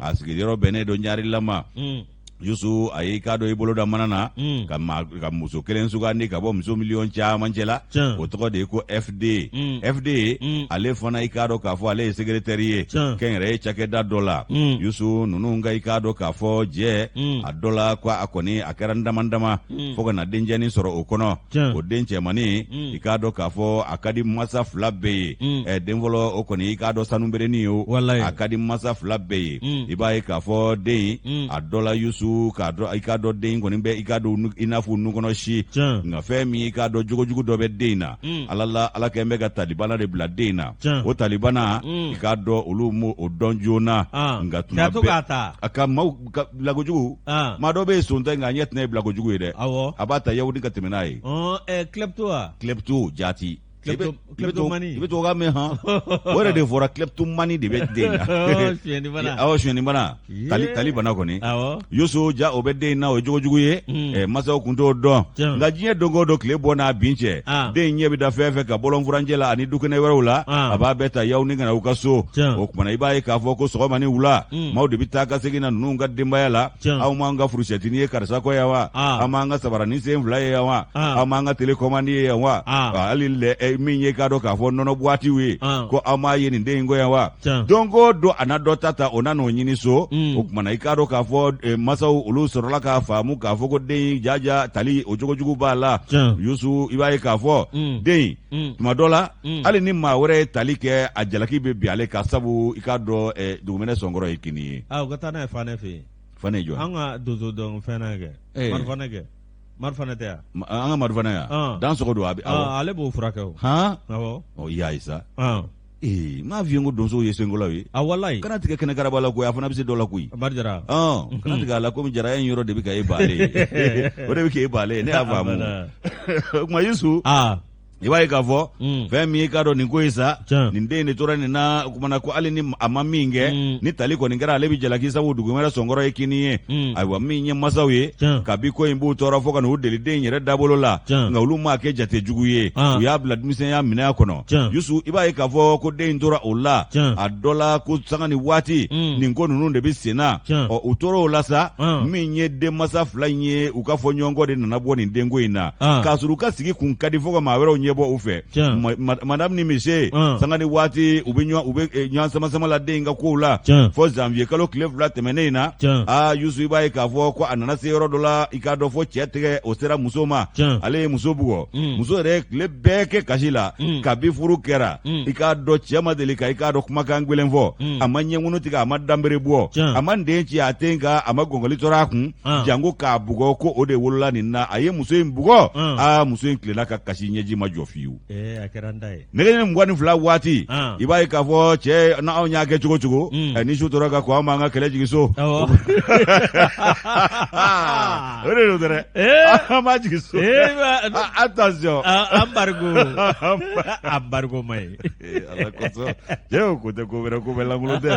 a sigiyɔrɔ bɛnnen don ɲarela ma mm. Yusu a y'i k'a dɔn i bolo da mana na mm. ka, ma, ka muso kelen sugandi ka bɔ muso miliyɔn caman cɛla o tɔgɔ de ye ko FD mm. FD mm. ale fana i k'a dɔn k'a fɔ ale ye secrétaire ye kɛnyɛrɛye cakɛda dɔ la mm. Yusu ninnu ka i k'a dɔn k'a fɔ jɛ mm. a dɔ la ko a kɔni a kɛra dama dama mm. fo ka na dencɛnin sɔrɔ o kɔnɔ o den cɛmannin mm. i k'a dɔn k'a fɔ a ka di masa fila bɛɛ ye mm. ɛ den fɔlɔ o kɔni i k'a dɔn sanuberenin ye o a ka di masa fila bɛɛ ye mm. i b'a ye k'a fɔ den in a dɔ la yusu k'a dɔn i k'a dɔn den in kɔni bɛ i k'a dɔn i n'a fɔ nu kɔnɔ si nka fɛn min i k'a dɔn jogojugu dɔ bɛ den in na ala la ala kɛn bɛ ka talibana de bila den in na o talibana i k'a dɔn olu m'o o dɔn joona ah. nka tuma bɛɛ a ka maaw bilakojugu ah. maa dɔ bɛ yen son tɛ nka a ɲɛ tɛnɛ ye bilakojugu ye dɛ a b'a ta yahudi ka tɛmɛ n'a ye klepto wa klepto jaati I bɛ tubabukan mɛn han o yɛrɛ de fɔra kleptomanie de bɛ den na awɔ sonyɛni bana tali bana kɔni Yusu ja o bɛ den in na o ye jogojugu ye mm. masaw kun t'o dɔn nka diɲɛ don o don tile bɔ n'a bin cɛ den in ɲɛ bɛ da fɛn fɛn kan bɔlɔn furancɛ la ani dukɛnɛ wɛrɛw la a b'a bɛɛ ta yaw ni ka na u ka so o tuma na i b'a ye k'a fɔ ko sɔgɔma ni wula mm. maaw de bɛ taa ka segin na ninnu ka denbaya la aw m'an ka furusɛtini ye karisa kɔ yan wa aw m'an ka sabaranin sen fila ye yan wa aw m'an ka telekomandi ye yan wa hali min ye k'a dɔn k'a fɔ nɔnɔ buwatiw ye ko aw m'a ye nin den in kɔ yan wa don o don a na dɔ ta ta o na n'o ɲini so mm. o tuma na i k'a dɔn k'a fɔ eh, masaw olu sɔrɔla k'a faamu k'a fɔ ko den in jaja tali o jogojugu b'a la Yusu i b'a ye k'a fɔ mm. den in mm. tuma dɔ la hali ni maa wɛrɛ ye tali kɛ a jalaki bɛ bin ale kan sabu i k'a dɔn eh, dugumɛnɛ sɔnkɔrɔ ye kini ye. Ah, u ka taa n'a ye Fanɛ fɛ yen. Fanɛ jɔn? An ka donso dɔn fɛn kɛ. Eh. Mari Fanɛ kɛ. Mari Fanɛ tɛ yan? An ka Mari Fanɛ yan. Dansɔgɔ don a bɛ. Ale b'o furakɛ o. Han? Awɔ. Ɔ i y'a ye sa. Ee n m'a f'i ye ko donsow ye senkolaw ye. A walayi. Kana tigɛ kɛnɛ karaba la koyi a fana bɛ se dɔ la koyi. Mari Jara. Ɔn kana tigɛ a la komi jaraya in yɔrɔ de bɛ ka e ban ale ye. O de bɛ k'e ban ale ye ne y'a faamu. O tuma Yusu. Aa. I b'a ye k'a fɔ mm. fɛn min i k'a dɔn nin ko in sa nin den de tora nin na o tuma na ko hali ni a ma min kɛ mm. ni tali kɔni kɛra ale bɛ jalaki sabu dugumɛnɛ sɔnkɔrɔ ye kini ye mm. ayiwa min ye masaw ye kabi ko in b'u tɔɔrɔ fo ka n'u deli den yɛrɛ dabolo la nka olu m'a kɛ jate jugu ye u y'a bila denmisɛnya minɛn kɔnɔ Yusu i b'a ye k'a fɔ ko den in tora o la a dɔ la ko sanga ni waati mm. nin ko ninnu de bɛ sen na ɔ u tora o la sa min ye denmansa fila in ye u ka fɔ ɲɔgɔn kɔ de nana bɔ nin denko in na k'a sɔrɔ u ka sigi kun ka di fo ka maa wɛrɛw ɲɛbɔ u fɛ madame ni monsieur sanga ni waati u bɛ eh, ɲɔgɔn sama-sama la den in ka kow la fo janvier kalo tile 2 tɛmɛnen in na aa Yusu i b'a ye k'a fɔ ko a nana se yɔrɔ dɔ la i k'a dɔn fo cɛ tɛgɛ o sera muso ma ale ye muso bugɔ mm. muso yɛrɛ ye tile bɛɛ kɛ kasi la mm. kabi furu kɛra mm. i k'a dɔn cɛ ma deli ka i k'a dɔn kumakan gɛlɛn fɔ mm. a ma ɲɛŋunu tigɛ a ma danbere bɔ a ma den ci a ten kan a ma gɔngɔli tɔrɔ a kun ah. janko k'a bugɔ ko o de wolola nin na a ye muso in bugɔ aa ah. muso in tilenna ka kasi ɲɛji ma jɔ fiyewu eh, a kɛra n ta ye nɛgɛ ɲɛ 22 waati ah. i b'a ye k'a fɔ cɛ n'anw y'a kɛ cogo cogo eh, ni su tora ka ko an b'an ka kɛlɛ jigin so o de don dɛ eh. an b'a jigin so eh, attention embargo embargo ma ye ala kosɔn cɛ o ko tɛ ko wɛrɛ ko bɛ lankolon tɛ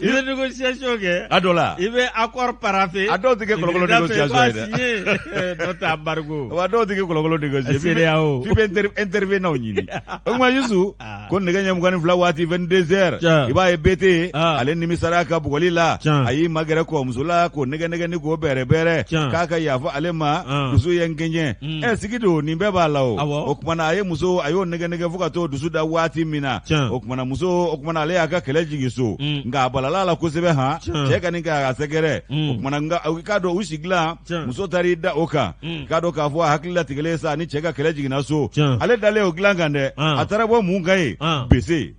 I bɛ négociation kɛ. A dɔ la. I bɛ accord paraphé. A dɔw tɛ kɛ kɔlɔkɔlɔ négociation ye dɛ. I b'a signé n'o tɛ embargo. Wa dɔw tɛ kɛ kɔlɔkɔlɔ négocier. CEDEAO. F'i bɛ intervenant ɲini. O tuma Yusu. Ah. Ko nɛgɛ ɲɛ 22 waati 22 heures. I b'a ye BT. Ah. Ale nimisara a ka bugɔli la. A y'i magɛrɛ kɔmuso la k'o nɛgɛ nɛgɛ ni k'o bɛrɛ bɛrɛ. K'a ka yafa ale ma. Ah. Dusu ye n kɛɲɛ. Mm. Ɛ sigi don nin bɛɛ b'a la o. O tuma na a ye muso a y'o nɛgɛ nɛgɛ fo ka t'o dusu da waati min na. O tuma na muso o tuma na ale y'a ka kɛlɛ jigin so. Mm. Nka a balala a la kosɛbɛ han. Cɛ ka nin k'a sɛgɛrɛ. Mm. O tuma na nka i k'a dɔn u sigilan muso taara i da o kan. K'a dɔn k'a fɔ a hakili latigɛlen sa ni cɛ ka kɛlɛ jiginna so. Ale dalen o dilan kan dɛ. A taara bɔ mun kan yen. Bese.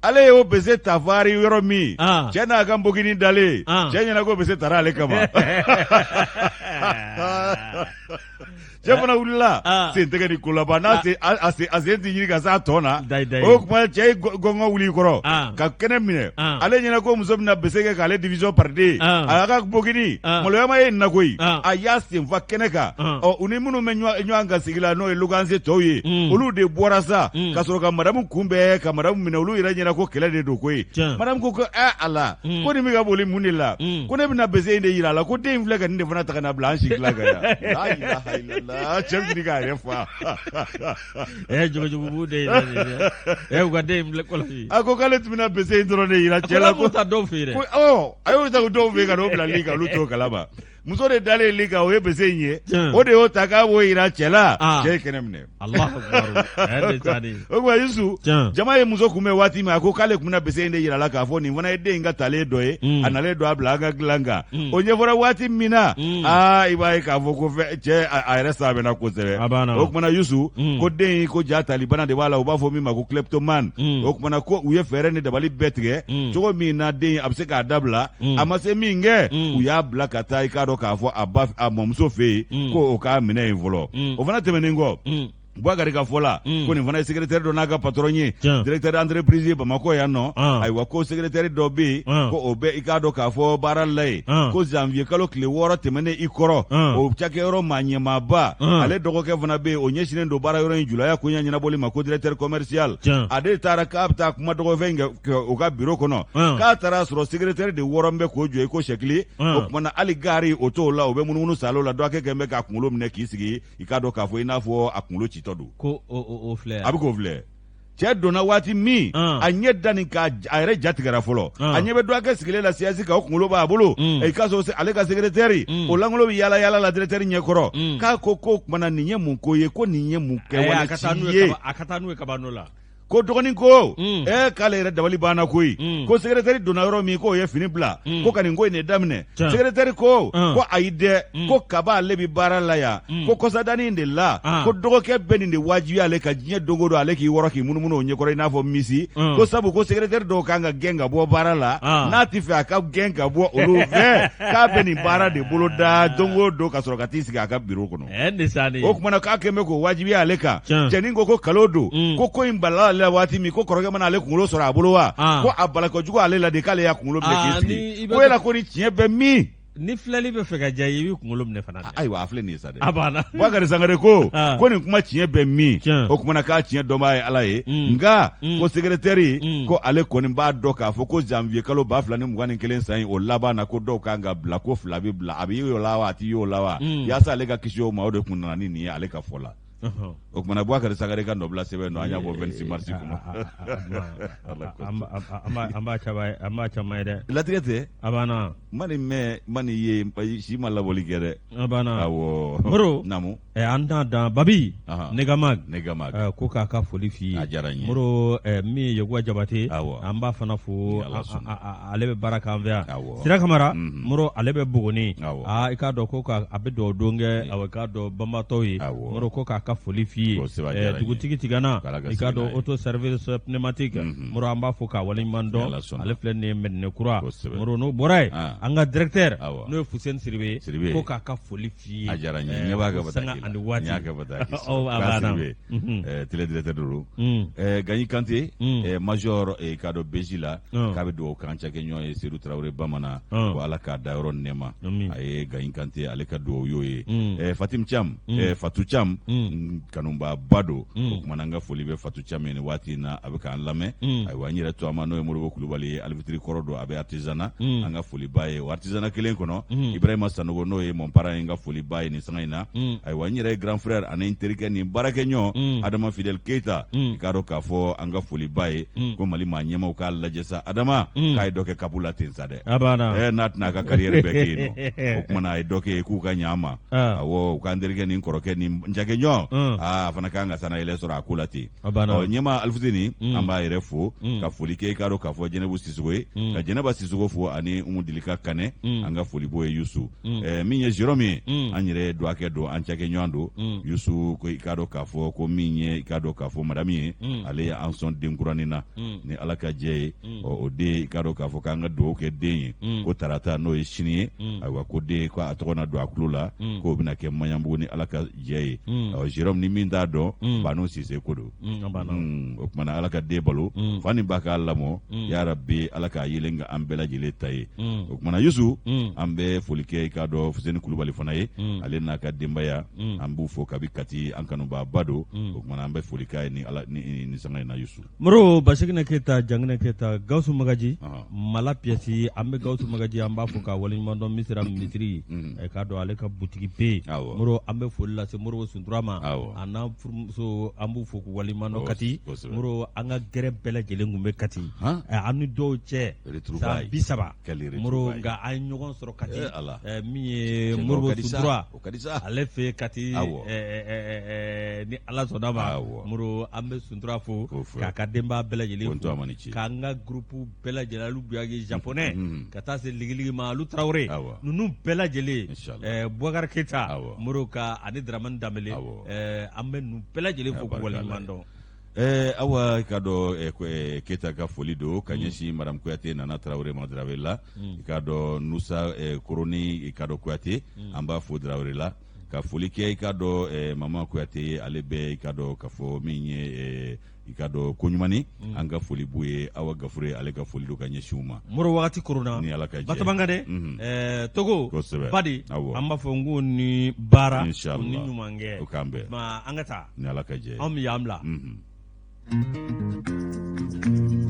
Ale y'o bese ta faari yɔrɔ min ah. cɛ n'a ka npoginin dalen ah. cɛ ɲɛna ko bese tara ale kama cɛ fana wulila ah. sen tɛgɛ ni kolaba n'a sen a sen ti ɲini ka s'a tɔ na o tuma cɛ ye gɔngɔn wuli kɔrɔ ka kɛnɛ minɛ ale ɲɛna ko muso bɛna bese kɛ k'ale division par deux a y'a ka npoginin maloya ma ye nin na koyi a y'a senfa kɛnɛ kan ɔ u ni minnu bɛ ɲɔgɔn kan sigi la n'o ye luwanse tɔw ye mm. olu de bɔra sa mm. ka sɔrɔ ka madamu kunbɛn ka madamu minɛ olu yɛrɛ ɲɛna ko kɛlɛ de don koyi madamu ko ko ɛ ala mm. ko nin bɛ ka boli mun de la ko ne bɛna bese in de yira a la ko den in filɛ ka nin de fana ta ka na bila an si dilan kan yan la ilaha illallah cɛ bɛ ɲini k'a yɛrɛ fa ɛ jogojugu b'u den in na ɛ u ka den in kɔlɔsi a ko k'ale tun bɛna bese in dɔrɔn de yira cɛ la ko ta dɔw fɛ yen dɛ ɔ a y'o ta dɔw fɛ yen ka n'o bila li kan olu t'o kalama muso de dalen li kan o ye bese in ye o de y'o ta k'a b'o yira cɛ la ah. cɛ ye kɛnɛ minɛ o tuma Yusu jama ye muso kunbɛn waati min a ko k'ale tun bɛna bese in de yira la k'a fɔ nin fana ye den in ka talen dɔ ye mm. a nalen don a bila an ka dilan kan mm. o ɲɛfɔra waati min na mm. aa i b'a ye k'a fɔ ko cɛ a yɛrɛ saamɛna kosɛbɛ o tuma na Yusu ko den in ko ja talibana de b'a la u b'a fɔ min ma ko kleptomane o tuma na ko u ye fɛɛrɛ ni dabali bɛɛ tigɛ cogo min na den in a bɛ se k'a dabila mm. a ma se min kɛ mm. u y'a bila ka taa i k'a dɔn k'a fɔ a ba a mɔmuso fɛ yen mm. ko o k'a minɛ yen fɔlɔ o fana tɛmɛnen kɔ Bubakari ka fɔ la ko nin fana ye secrétaire dɔ n'a ka patron ye directeur d'entreprise ye Bamakɔ yan nɔ ayiwa ko secrétaire dɔ bɛ yen ko o bɛ i k'a dɔn k'a fɔ baara la yen ko janvier kalo tile 6 tɛmɛnen i kɔrɔ o cakɛyɔrɔ maa ɲɛmaaba ale dɔgɔkɛ fana bɛ yen o ɲɛsinnen don baara yɔrɔ in julaya koɲɛ ɲɛnabɔli ma ko directeur commercial ale taara k'a bɛ taa kuma dɔgɔfɛ in kɛ o ka bureau kɔnɔ k'a taara sɔrɔ secrétaire de wɔrɔn bɛ k'o jɔ i ko sɛkili o tuma na hali gari o t'o la o bɛ munumunu saalo la dɔgɔkɛ kɛlen bɛ k'a kunkolo minɛ k'i sigi i k'a dɔn k'a fɔ i n'a fɔ a kunkolo citɔ don ko o filɛ a bɛ k'o filɛ cɛ donna waati min a ɲɛ da nin ka a yɛrɛ ja tigɛra fɔlɔ a ɲɛ bɛ dɔgɔkɛ sigilen la siège kan o kunkolo b'a bolo i k'a sɔrɔ ale ka secrétaire o lankolon bɛ yaala yaala la directeur ɲɛkɔrɔ k'a ko k'o tuma na nin ye mun ko ye ko nin ye mun kɛwale ci ye a ka taa n'u ye kabano la ko dɔgɔnin ko ee k'ale yɛrɛ dabali banna koyi ko secrétaire donna yɔrɔ min k'o ye fini bila ko ka nin ko in de daminɛ secrétaire ko ko ayi dɛ ko kaba ale bɛ baara la yan ko kɔsadani de la ko dɔgɔkɛ bɛ nin de wajibiya ale kan diɲɛ don o don ale k'i wɔrɔ k'i munumunu o ɲɛkɔrɔ i n'a fɔ misi ko sabu ko secrétaire dɔw kan ka gɛn ka bɔ baara la n'a tɛ fɛ a ka gɛn ka bɔ olu fɛ k'a bɛ nin baara de boloda don o don ka sɔrɔ ka t'i sigi a ka bureau kɔnɔ o tuma na k'a kɛlen bɛ k'o wajibiya ale kan cɛnin ko ko kalon don ko ko in balala ale la waati min ko kɔrɔkɛ mana ale kunkolo sɔrɔ a bolo wa ko a bala kojugu ale la de k'ale y'a kunkolo minɛ k'i sigi ko yala ko ni tiɲɛ bɛ min ni filɛli bɛ fɛ ka diya i b'i kunkolo minɛ fana dɛ. Ayiwa a filɛ nin ye sa dɛ. A banna. Bubakari Sangare ko ko nin kuma tiɲɛ bɛ min o tuma na k'a tiɲɛ dɔnbaa ye Ala ye nka ko secrétaire ko ale kɔni b'a dɔn k'a fɔ ko janvier kalo 2021 san in o laban na ko dɔw kan ka bila ko fila bɛ bila a bɛ y'o la wa a tɛ y'o la wa yaasa ale ka kisi o ma o de tun nana ni nin ye ale ka fɔ la o tuma na Bubakari Sangare ka nɔbila sɛbɛn don an y'a bɔ 26 mars kɔnɔ an b'a caman ye dɛ latigɛ tɛ a banna ma nin mɛn ma nin ye si ma labɔli kɛ dɛ a banna awɔ Moro naamu an t'a dan Babi Negama Negama ko k'a ka foli f'i ye a diyara n ye Moro min ye Yakuba Jabate awɔ an b'a fana fo ale bɛ baara k'an fɛ yan awɔ Sira Kamara Moro ale bɛ Buguni awɔ aa i k'a dɔn ko a bɛ dugawu don kɛ awɔ i k'a dɔn banbaatɔw ye awɔ Moro ko k'a ka foli f'i ye dugutigi Tigana i k'a dɔn auto service pneumatique Moro an b'a fo k'a waleɲuman dɔn ale filɛ nin ye Mɛdinɛ Kura Moro n'o bɔra yen an ka directeur n'o ye Fuseni Sidibe ko k'a ka foli f'i ye a diyara n ye ɲɛ b'a ka bataki la ani waati n y'a ka bataki ɔ a banna Sidibe télé directeur don Gaɲi Kante major i k'a dɔn BJ la k'a bɛ dugawu k'an cakɛɲɔgɔn ye Sedu Tarawele Bamanan ko Ala k'a dayɔrɔ nɛɛma a ye Gaɲi Kante ale ka dugawu y'o ye Fatim Cam Fatu Cam kanubaaba don o tuma na an ka foli bɛ Fatu Cam ye nin waati in na a bɛ k'an lamɛn ayiwa n yɛrɛ to a ma n'o ye Modibo Kulubali ye alifitiri kɔrɔ don a bɛ artisanat an ka foli b'a ye o artisanat kelen kɔnɔ Ibrahima Sanogo n'o ye mon parent ye n ka foli b'a ye nin sanga in na ayiwa n yɛrɛ ye grand frère ani n terikɛ ni baarakɛɲɔgɔn Adama Fidèle Keita i k'a dɔn k'a fɔ an ka foli b'a ye ko Mali maa ɲɛmaw k'a lajɛ sa Adama k'a ye dɔ kɛ CAP la ten sa dɛ n'a tɛna a ka carrière bɛɛ kɛ yen nɔ o tuma na a ye dɔ kɛ yen k'u ka ɲa a ma awɔ u k'an terikɛ ni n kɔrɔkɛ ni n cakɛɲɔgɔn aa a fana kan ka sanayɛlɛ sɔrɔ a ko la ten ɔ ɲɛmaa Alifuseni an b'a yɛrɛ fo ka foli kɛ i k'a dɔn k'a fɔ Jɛnɛbu Sisogo ye ka Jɛnɛba Sisogo fo ani Umu Dilika Kanɛ an ka foli b'o ye Yusu min ye Jérôme ye an yɛrɛ dɔgɔkɛ don an cakɛɲɔgɔn don Yusu ko i k'a dɔn k'a fɔ ko min ye i k'a dɔn k'a fɔ madame ye ale ye an sɔn denkuranin na ni Ala ka jɛ ye ɔ o den i k'a dɔn k'a fɔ k'an ka dugawu kɛ den ye ko tarata n'o ye sini ye ayiwa ko den ko a tɔgɔ na don a tulo la k'o bɛna kɛ Maɲanbugu ni Ala ka jɛ ye ɔ Jérôme ni min t'a dɔn Banu Sise ko don o tuma na Ala ka den balo fa ni ba k'a lamɔ yarabi Ala k'a yelen kɛ an bɛɛ lajɛlen ta ye o tuma na Yusu an bɛ foli kɛ i k'a dɔn Fuseni Kulubali fana ye ale n'a ka denbaya an b'u fo kabi Kati an kanubaaba don o tuma na an bɛ foli k'a ye ni Ala ni sanga in na Yusu Moro Basigina Keyita Janginɛ Keyita Gawusu Magaji Mala pièce an bɛ Gawusu Magaji an b'a fo k'a waleɲuman dɔn Misira misiri k'a dɔn ale ka butigi bɛ yen Moro an bɛ foli lase Moribo Suntura ma a n'a furumuso an b'u fo k'u waleɲuman dɔn Kati Moro an ka gɛrɛn bɛɛ lajɛlen tun bɛ Kati an ni dɔw cɛ san 30 Moro nka an ye ɲɔgɔn sɔrɔ Kati min ye Moribo Suntura ale fɛ Kati ni Ala sɔnna ma Moro an bɛ Suntura fo k'a ka denbaya bɛɛ lajɛlen fo k'an ka groupe bɛɛ lajɛlen Alu Buyagi japonais ka taa se Ligiligi ma Alu Tarawele ninnu bɛɛ lajɛlen Bubakari Keyita Moro ka ani Dramani Danbele an bɛ ninnu bɛɛ lajɛlen fo k'u waleɲuman dɔn. Awa i k'a dɔn Keyita ka foli don ka ɲɛsin madame Kuyate Nana Tarawele ma Darawele la i k'a dɔn Nusa Koroni i k'a dɔn Kuyate an b'a fo Darawele la. Ka foli kɛ i k'a dɔn Mama Kuyate ye, ale bɛ i k'a dɔn k'a fɔ min ye i k'a dɔn Koɲumani, an ka foli b'u ye. Awa Gafure, ale ka foli don ka ɲɛsin u ma. Moro, wagati koronna. Ni Ala ka jɛ. Batobanga dɛ. Togo. Kosɛbɛ. Badi. Awɔ. An b'a fɔ n ko ni baara. Inshallah. Ni ɲuman kɛ. O k'an bɛn. Ma an ka taa. Ni Ala ka jɛ. Anw bɛ y'an bila.